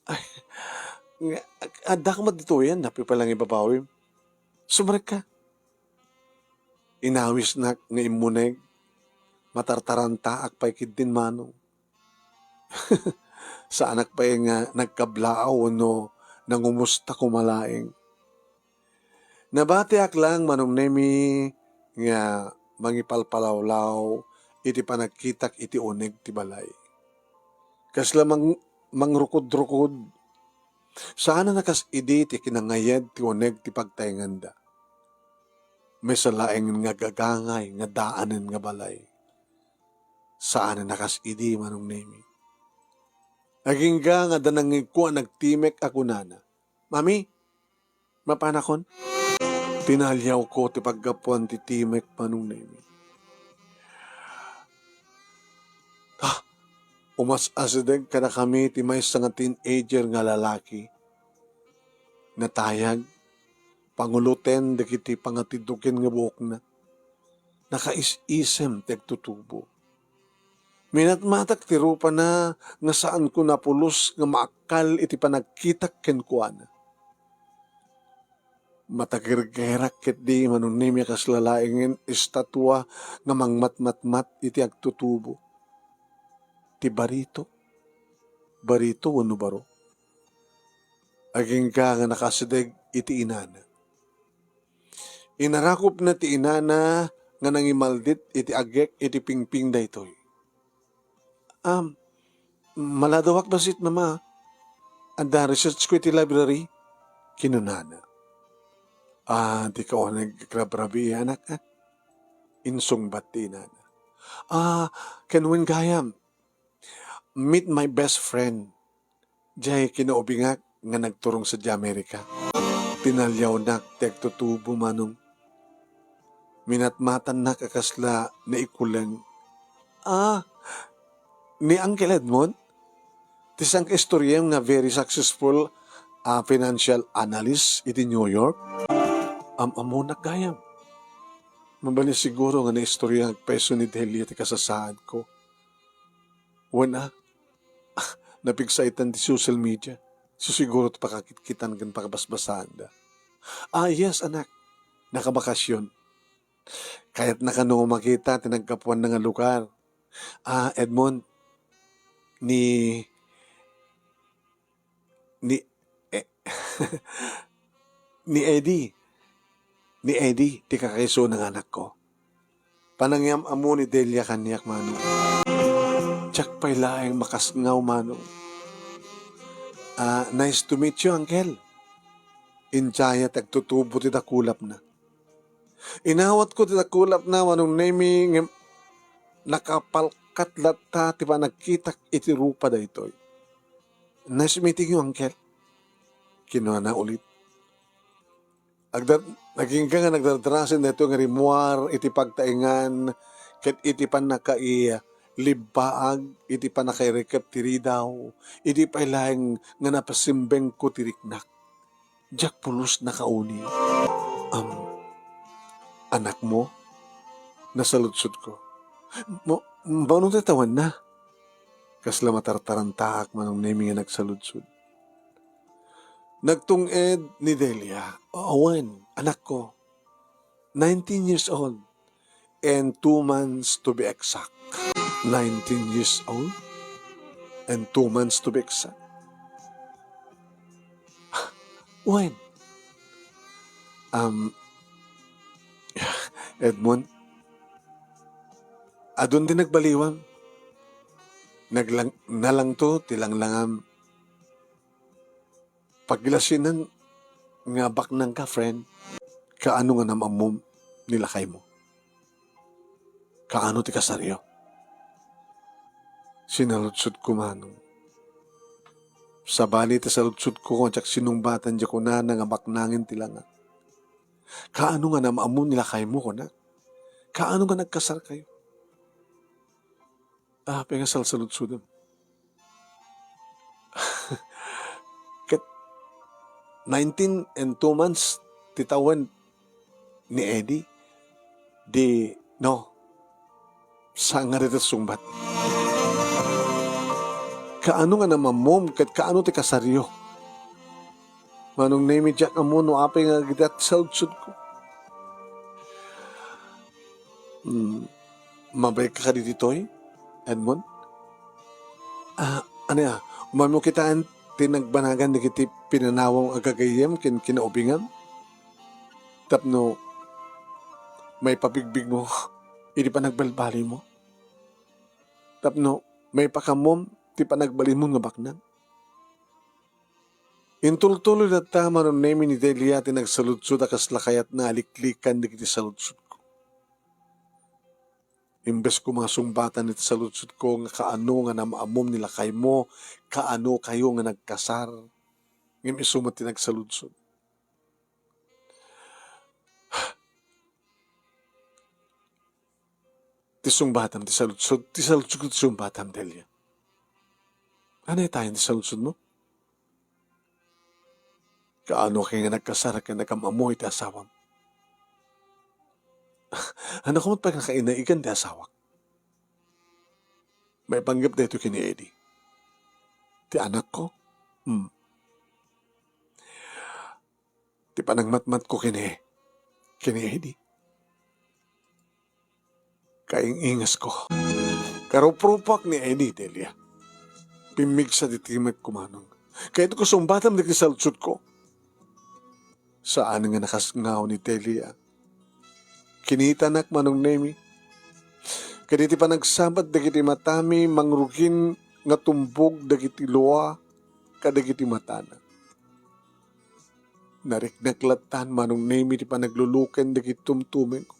Ay, nga, adda ka met ditoyen, napay la nga ibabawim. Sumrekka. Inawisnak nga immuneg, matartarantaak pay ketdin, manong. Saanak pay nga nagkablaaw wenno nangumusta koma laeng. Nabatiak laeng, Manong Nemi, nga mangipalpalawlaw iti panagkitak iti uneg ti balay. Kasla mang-, mangrukudrukod. Saan a kas idi ti kinangayad ti uneg ti pagtaenganda. Maysa laeng nga agagangay nga daanen nga balay. Saan a kas idi, Manong Nemi. Agingga nga adda nangngegko a nagtimek a kunana, "Mami, mapanakon?" Tinaliawko ti paggapuan ti timek, Manong Nemi. Ah, umas-asideg kadakami ti maysa nga teenager nga lalaki. Natayag, panguloten dagiti pangatiduken nga buokna. Nakaisisem ti agtutubo. Minatmatak ti rupana nga saanko napulos nga maakkal iti panagkitak kenkuana. Matagergerak ketdi, Manong Nemi, a kasla laengen estatua nga mangmatmatmat iti agtutubo. Ti barito, barito wenno baro. Agingga nga nakasideg iti inana. Inarakupna ti inana nga nangimaldit iti agek iti pingping daytoy. "Am, maladawak bassit, Mama. Adda research ko iti library," kinunana. "Ah, dika uneg agrabrabii, anak, ah," insungbat ti inana. "Ah, ken wen gayam, meet my best friend." Diay kinaubingak nga nagturong sadiay Amerika. Tinaliawnak ti agtutubo, Manong. Minatmatannak a kasla naikuleng. "Ah, ni Uncle Edmond? Ti sangka istoriam nga very successful a financial analyst iti New York?" Am-ammonak gayam. Mabalin siguro nga naistorya nga agpayso ni Delia ti kasasaadko. Wen a, napigsa itan ti social media. Isu siguro ti pakakitkitan ken pakabasbasaanda. "Ah, yes, anak. Nakabakasyon. Kayatna kano makita ti naggapuanna nga lugar. Ah, Edmond, ni, ni, eh, ni Eddie. Ni Eddie, ti kakaisuna nga anakko." Panangyam-ammo ni Delia kaniak, Manong. Diak pay laeng makasngaw, Manong. "Ah, nice to meet you, Uncle." Idiay ti agtutubo ti dakulapna. Inawatko ti dakulapna, Manong Nemi, ngem nakapalkat latta ti panagkitak iti rupa daytoy. "Nice meeting you, Uncle," kinunana ulit. Nagdar-, nagingga nga nagdardarasem daytoy nga rimmuar iti pagtaengan ket iti pannakailibbaag, iti pannakairikep ti ridaw, idi pay laeng nga napasimbengko ti riknak. Diak pulos nakauni. Am, anakmo? Nasaludsodko. Mo-, mano ti tawenna? Kasla matartarantaak, Manong Nemi, nga nagsaludsod. Nagtung-ed ni Delia. Awan, anakko. Nineteen years old and two months to be exact. Nineteen years old and two months to be exact. When? Um, Edmond, adun ti nagbaliwam. Naglang-, nalangto ti langlangam. Pagilasinan nga baknangka, friend. Kaano nga nam-ammom ni lakaymo? Kaano ti kasaryo? Sinaludsodko, Manong. Sabali ti saludsodko, diak sinungbatan diay kunana nga baknangen ti langak. Kaano nga nam-ammom ni lakaymo, kuna? Kaano nga nagkasarkayo? Ah, apay nga salsaludsodem? Ket nineteen and two months ti tawen ni Eddie. Di, no. Saan nga dita sungbat? Kaano nga nam-ammom ket kaano ti kasaryo? Manong Nemi, diak ammo no apay nga agiddiat ti saludsodko. Hmm. Mabalikka kadi ditoy, Edmond? Ah, ania, umaymo kitaen ti nagbanagan dagiti pinanawam a gagayyem ken kinaubingam? Tapno maipabigbigmo iti panagbalbalimo? Tapno maipakammom ti panagbalinmo nga baknang? Intultuloy latta, Manong Nemi, ni Delia ti nagsaludsod a kasla kayatna a liklikan dagiti saludsodko. Imbes koma a sungbatan iti saludsodko nga kaano nga nam-ammom ni lakaymo, kaano kayo nga nagkasar, ngem isu met ti nagsaludsod. Ti sungbatam ti saludsod, ti saludsodko ti sungbatam, Delia. Ania tayen ti saludsodmo? Kaano kay nga nagkasar ken nakam-ammo iti asawam? Ania koma pay nga nakainaigan ti asawak? Maipanggep daytoy ken ni Eddie. Ti anakko? Hmm. Ti panangmatmatko ken ni, ken ni Eddie. Kaing-ingasko. Karuprupak ni Eddie, Delia. Pimmigsa ti timekko, Manong. Kayatko sungbatam dagiti saludsodko. Saan nga nakasngaw ni Delia. Kinitanak, Manong Nemi. Kadagiti panagsabat dagiti matami, mangrugin nga tumbog dagiti lua kadagiti matana. Nariknak lattan, Manong Nemi, ti panagluluken dagiti tumtumengko.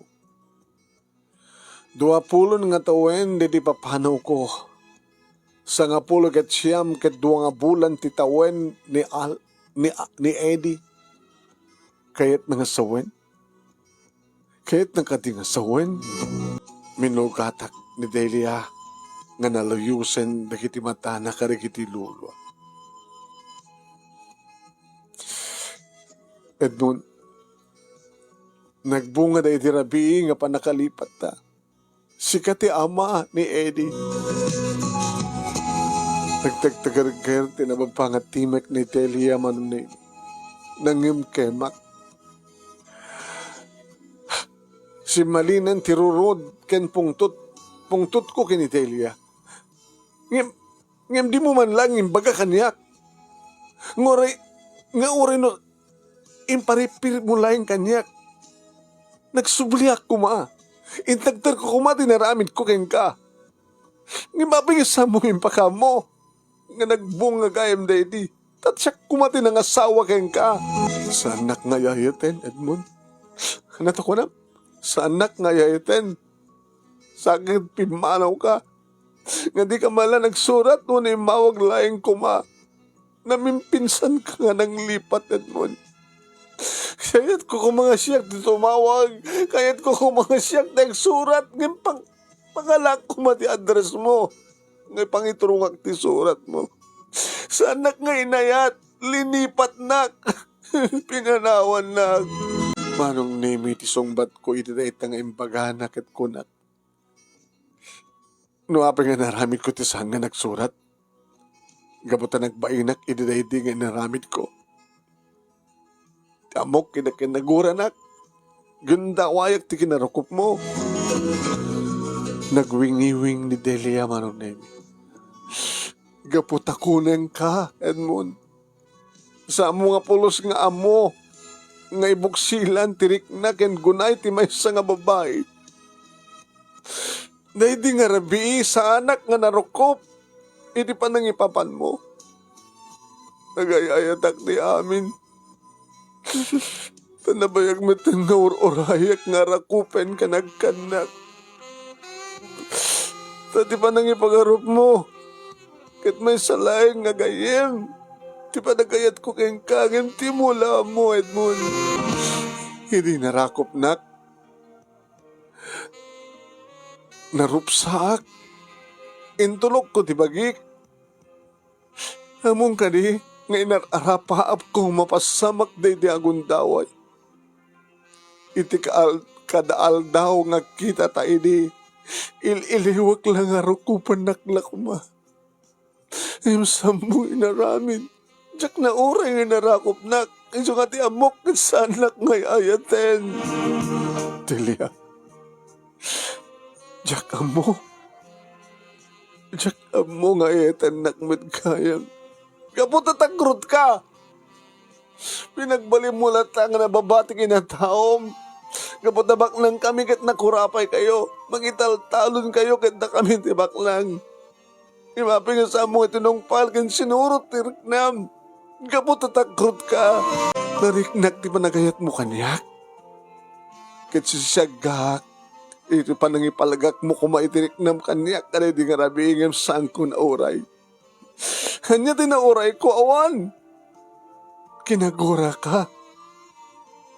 Dua pulon nga tawen daydi papanawko. Sangapulo ket siam ket dua nga bulan ti tawen ni Al-, ni, ni Eddie. Kayatna nga sawen? Kayatna kadi nga sawen? Minugatak ni Delia nga naluyosen dagiti matana kadagiti lulua. Edmond, nagbunga daydi rabii nga pannakalipatta. Sika ti ama ni Eddie. Nagtagtagarger ti nababangatimek ni Delia, Manong Nemi. Nangimkemak. Simmalinen ti rurod ken pungtot, pungtotko ken ni Delia. Ngem, ngem dimo man laeng imbaga kaniak. Nga uray, nga uray no imparipirmo laeng kaniak. Nagsubliak koma. Intagterko koma ti naramidko kenka. Ngem apay nga saanmo nga impakaammo nga nagbunga gayam daydi? Ta siak koma ti nangasawa kenka. Saannak nga ay-ayaten, Edmond. Ania ti kunam? Saannak nga ay-ayaten. Sakit pimmanawka. Nga dika man la nagsurat wenno immawag laeng koma. Namimpinsanka nga nanglipat, Edmond. Kayatko koma nga siak ti tumawag. Kayatko koma nga siak ti agsurat. Ngem pang-, pangalaak koma ti address mo. Nga ipangiturongak ti surat mo. Saannak nga inayat. Linipatnak. Pinanawannak. Manong Nemi ti sungbatko iti dayta nga imbagana ket kunak, "No apay nga naramidko ti saan nga nagsurat? Gapu ta nagbainak idi daydi nga inaramidko. Ti ammok, kina-, kinaguranak. Gindawayak ti kinarukopmo." Nagwingiwing ni Delia, Manong Nemi. "Gapu ta kunengka, Edmond. Saanmo nga pulos nga ammo nga ibuksilan ti rikna ken gunay ti maysa nga babai. Daydi nga rabii, saanak nga narukop iti panangipapanmo. Nagay-ayatak ti amin. Ta nabayag metten nga ur-urayak nga rakupen ken agkannak. Ta ti panangipagarupmo ket maysa laeng nga gayyem ti panagayatko kenka, ngem dimo la ammo, Edmond. Idi narakopnak, narupsaak. Intulokko ti bagik. Ammom kadi nga inar-arapaapko nga mapassamak daydi agundaway. Iti kaal-, kada aldaw nga agkitata idi, il-iliwek la nga rukopennak la koma. Ngem saanmo inaramid. Diak nauray nga narakopnak. Isu nga ti ammok ket saannak nga ay-ayaten." "Delia, diak ammo. Diak ammo nga ay-ayatennak met gayam. Gapu ta takrutka. Pinagbalinmo latta nga nababa ti kinataom. Gapu ta baknangkami ket nakurapaykayo. Mangitaltalonkayo ket dakami ti baknang. Ngem apay nga saanmo nga tinungpal ken sinurot ti riknam. Gapu ta takrutka. Nariknak ti panagayatmo kaniak. Ket sisiaggaak iti panangipalagakmo koma iti riknam kaniak kadaydi nga rabii, ngem saanko nauray. Ania ti naurayko? Awan. Kinaguraka.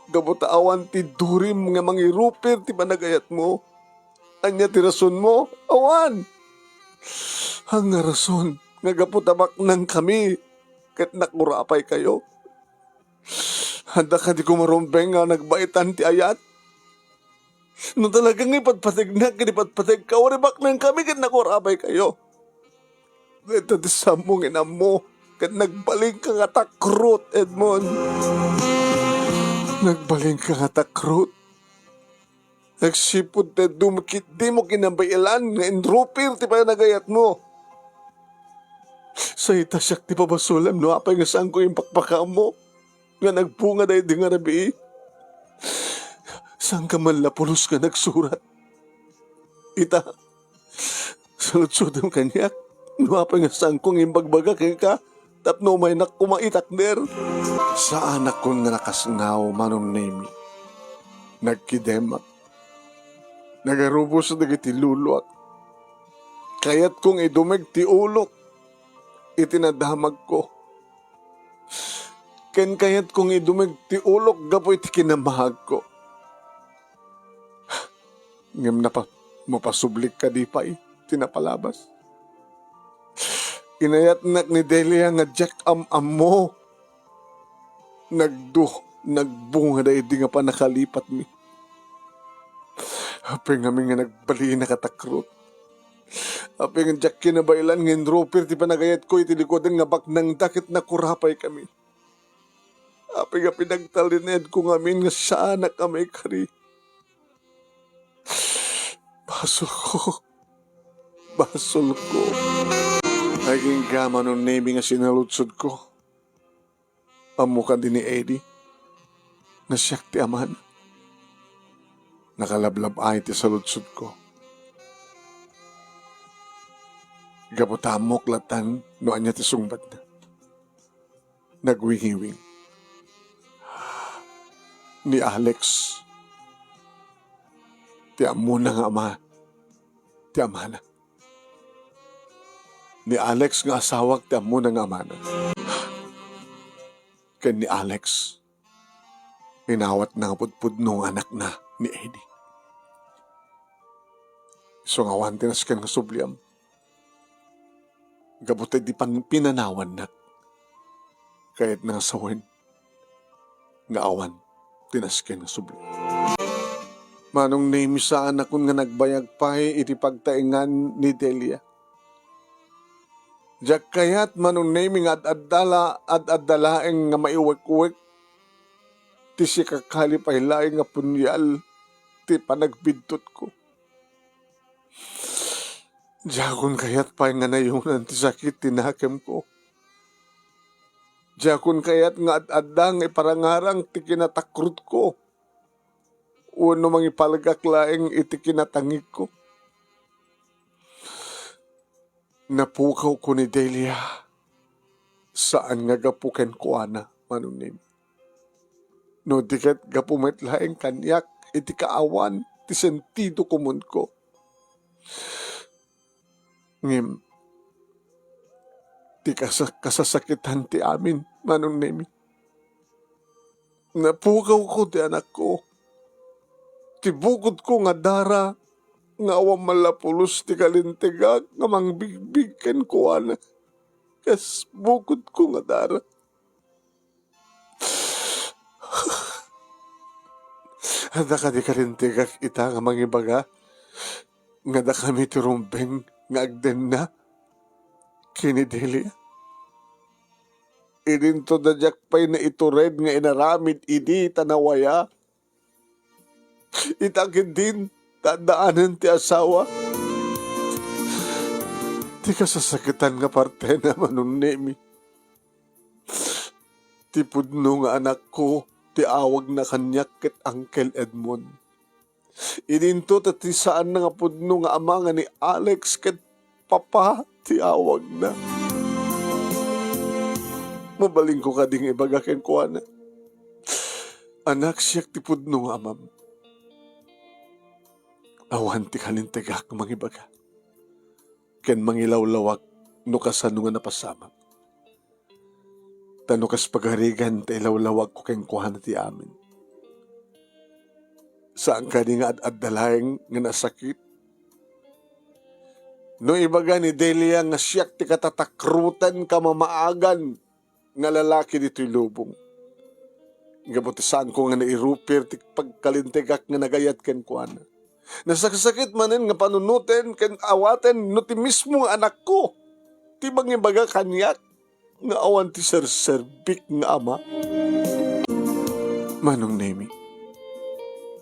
Gapu ta awan ti durim nga mangirupir ti panagayatmo. Ania ti rasonmo? Awan. Haan nga rason nga gapu ta baknangkami ket nakurapaykayo. Adda kadi koma rumbeng nga nagbaitan ti ayat? No talaga nga ipatpategnak ket ipatpategka, uray baknangkami ket nakurapaykayo. Dayta ti saanmo nga inammo ket nagbalinka nga takrot, Edmond. Nagbalinka nga takrot. Nagsipud ta dumi-, dimo kinabaelan nga inrupir ti panagayatmo. Sa ita siak ti pabasolam no apay nga saanko impakpakaammo nga nagbunga daydi nga rabii. Saanka man la pulos nga nagsurat. Ita, saludsodem kaniak no apay nga saanko nga imbagbaga kenka tapno umaynak koma itakder. Saanakon nga nakasngaw, Manong Nemi. Nagkidemak. Nagarubos dagiti luluak. Kayatko nga idumeg ti ulok iti nadamagko. Ken kayatko nga idumeg ti ulok gapu iti kinamahagko. Ngem napa-, mapasublik kadi pay ti napalabas. Inayatnak ni Delia nga diak am-ammo. Nagdu-, nagbunga daydi nga pannakalipatmi. Apay ngamin nga nagbalin a katakrot. Apay nga diak kinabaelan nga inrupir ti panagayatko iti likudan nga baknangda ket nakurapaykami. Apay nga pinagtalinaedko ngamin nga saanak a maikari. Basolko. Basolko. Agingga, Manong Nemi, nga sinaludsodko. Ammo kadi ni Eddie? Nga siak ti amana. Nakalablab-ay ti saludsodko. Gapu ta ammok latta no ania ti sungbatna. Nagwingiwing. Ni Alex ti ammona nga ama, ti amana. Ni Alex nga asawak ti ammona nga amana. Ken ni Alex Inawatna nga pudpudno nga anakna ni Eddie. Isu nga awan ti nasken nga subliam. Gapu ta idi pan-, pinanawannak, kayatna nga sawen nga awan ti nasken nga subliam. Manong Nemi, saanakon nga nagbayag pay iti pagtaengan ni Delia. Diak kayat, Manong Nemi, nga ad-adda la-, ad-adda laeng nga maiwekwek ti sikakali pay laeng nga punyal ti panagbidtutko. Diakon kayat pay nga nayonan ti sakit ti nakemko. Diakon kayat nga ad-adda nga iparangarang ti kinatakrutko wenno mangipalgak laeng iti kinatangigko. Napukawko ni Delia, saan nga gapu kenkuana, Manong Nemi. No di ket gapu met laeng kaniak iti kaawan ti sentido komunko. Ngem ti kasa-, kasasakitan ti amin, Manong Nemi. Napukawko ti anakko. Ti bukodko nga dara nga awan man la pulos ti kalintegak nga mangbigbig kenkuana. Kas bukodko nga dara. Adda kadi kalintegak ita nga mangibaga nga dakami ti rumbeng nga agdenna ken ni Delia? Idinto da diak pay naitured nga inaramid idi ta nawaya. Ita ketdin, ta addaanen ti asawa. Ti kasasakitan nga partena, Manong Nemi, ti pudno nga anakko ti awagna kaniak ket Uncle Edmond. Idinto ta ti saanna nga pudno nga ama nga ni Alex ket papa ti awagna. Mabalinko kadi nga ibaga kenkuana, "Anak, siak ti pudno nga amam." Awan ti kalintegak nga mangibaga ken mangilawlawag no kasano nga napasamak. Ta no kas pagarigan ta ilawlawagko kenkuana ti amin, saan kadi nga ad-adda laeng nga nasakit? No ibaga ni Delia nga siak ti katatakrotan, kamamaagan nga lalaki ditoy lubong, gapu ta saanko nga nairupir ti pagkalintegak nga nagayat kenkuana. Nasaksakit manen nga panunoten ken awaten no ti mismo nga anakko ti mangibaga kaniak nga awan ti serserbik nga ama. Manong Nemi,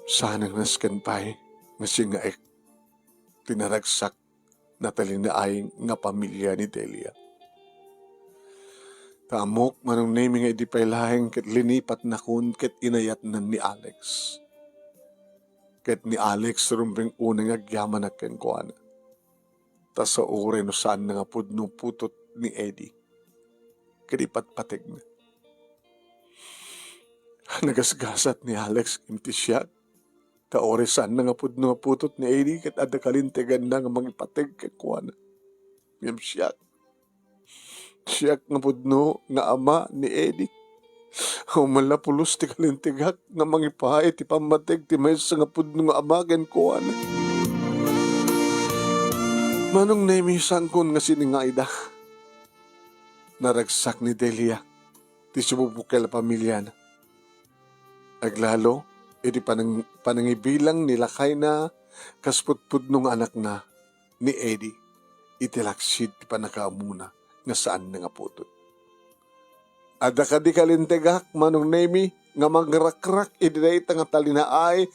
saan nga nasken pay nga singaek ti naragsak natalinaay nga pamilia ni Delia. Ta ammok, Manong Nemi, nga idi pay laeng ket linipatnakon ket inayatnan ni Alex. Ket ni Alex rumbeng unay nga agyamanak kenkuana. Ta sauray no saanna nga pudno putot ni Eddie ket ipatpategna. Nagasgasat ni Alex ken ti siak. Ta uray saanna nga pudno nga putot ni Eddie ket adda kalinteganna nga mangipateg kenkuana. Ngem siak, siak nga pudno nga ama ni Eddie. Awan man la pulos ti kalintegak nga mangipaay ti pammateg ti maysa nga pudno nga ama kenkuana. Manong Nemi, saankon nga siningaida. Naragsak ni Delia ti sibubukel a pamiliana. Aglalo iti panang-, panangibilang ni lakayna kas pudpudno nga anakna ni Eddie iti laksid ti pannakaamuna nga saanna nga putot. Adda kadi kalintegak, Manong Nemi, nga mangrakrak iti dayta nga talinaay,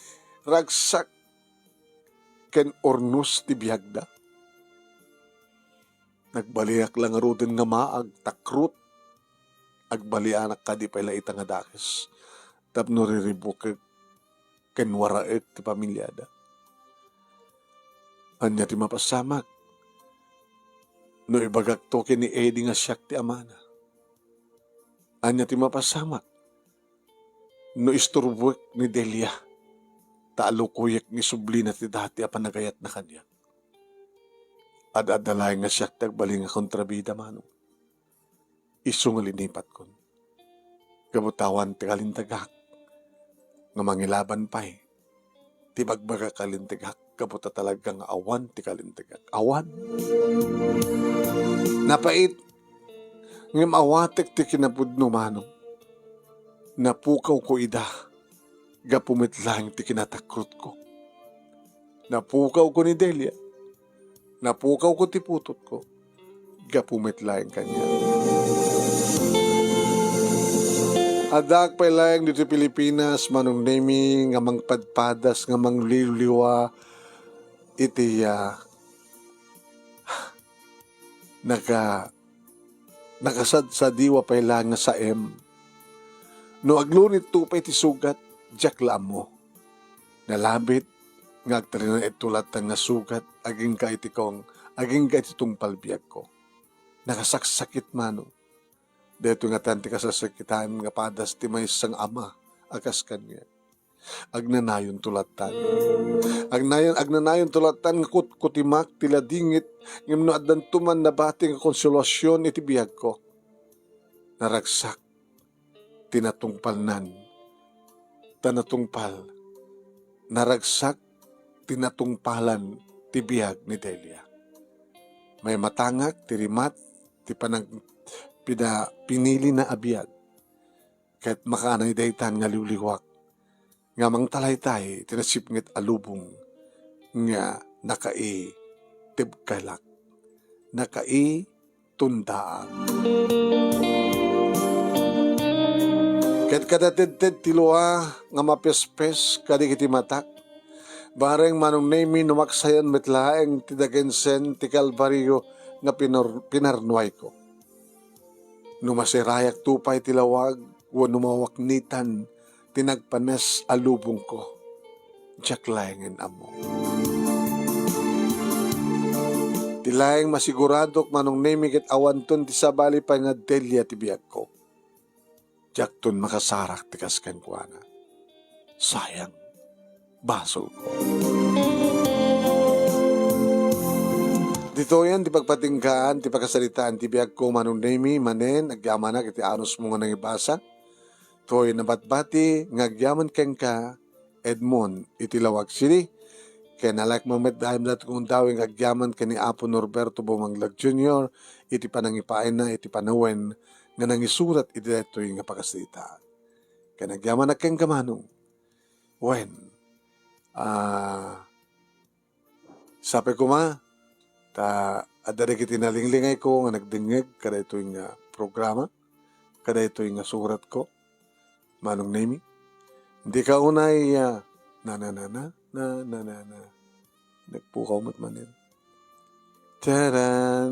ragsak ken urnos ti biagda? Nagbaliak la ngaruden nga maag, takrot. Agbalianak kadi pay la ita nga dakes tapno riribukek ken waraek ti pamiliada. Ania ti mapasamak no ibagakto ken ni Eddie nga siak ti amana? Ania ti mapasamak no isturboek ni Delia ta alukoyek ni sublina ti dati a panagayatna kaniak? Ad-adda laeng nga siak ti agbalin nga kontrabida, Manong. Isu nga linipatkon. Gapu ta awan ti kalintegak, nga mangilaban pay ti ibagbaga kalintegak gapu ta talaga nga awan ti kalintegak. Awan. Napait, ngem awatek ti kinapudno, Manong. Napukawko ida gapu met laeng ti kinatakrotko. Napukawko ni Delia. Napukawko ti putotko gapu met laeng kaniak. Addaak pay laeng ditoy Pilipinas, Manong Nemy, nga mangpadpadas, nga mangliwliwa iti, ah, naka-, nakasadsadiwa pay laeng nga saem. No aglunitto pay ti sugat, diak la ammo. Nalabit nga agtalinaedto latta nga sugat agingga iti kong, agingga iti tungpal biagko. Nakasaksakit, Manong. Daytoy ngatan ti kasasakitaem nga padas ti maysa nga ama a kas kaniak. Agnanayonto lattan. Agnayon-, agnanayonto lattan nga kutkutimak ti ladingit, ngem no addanto man nabati nga konsolasion iti biagko, naragsak ti natungpalnan. Ta natungpal, naragsak ti natungpalan ti biag ni Delia. Maimatangak ti rimat ti panag-, pina-, pinilina a biag. Ket makaanay daytan nga liwliwak nga mangtalaytay ti nasipnget a lubong nga nakaitebkalak, nakaitundaak. Ket kada tedted ti lua nga mapespes kadagiti matak, bareng Manong Nemy no maksayon met laeng ti dagensen ti Kalbario nga pinur-, pinarnuayko. No masirayak to pay ti lawag wenno mawaknitan ti nagpanes a lubongko, diak laengen ammo. Ti laeng masiguradok, Manong Nemy, ket awanton ti sabali pay nga Delia ti biagko. Diakton makasarak ti kas kenkuana. Sayang. Basolko. Ditoyen ti pagpatinggaan ti pakasaritaan ti biagko, Manong Nemy, manen agyamanak iti anusmo nga nangibasa. Toy nabatbati nga agyaman kenka, Edmond, iti Laoag City. Ken nalakman met dayta nga undaweng agyaman ken ni Apo Norberto Bumanglag Junior iti panangipaayna iti panawen nga nangisurat iti daytoy nga pakasaritaan. Ken agyamanak kenka, Manong. Wen, ah, sapay koma, ta adda dagiti nalinglingayko nga nagdengngeg kadaytoy nga programa, kadaytoy nga suratko, Manong Nemy. Dika unay, ah, na, na, na. Nagpukaw met manen. Taran!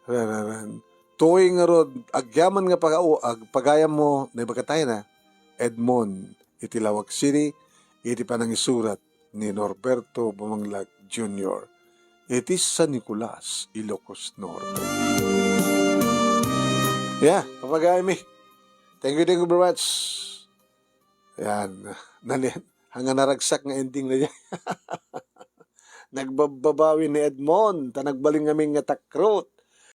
Rararan. Toy ngarud, agyaman nga pagau-, ag-, pagayammo, naibaga tayo na, Edmond, iti Laoag City, iti panangisurat ni Norberto Bumanglag Junior, iti San Nicolas, Ilocos Norte. Yeah, papagayammi. Thank you, thank you very much. Yan. Nali-, hanga naragsak nga ending na yan. Nagbabbabawi ni Edmond, ta nagbalin ngamin nga takrot.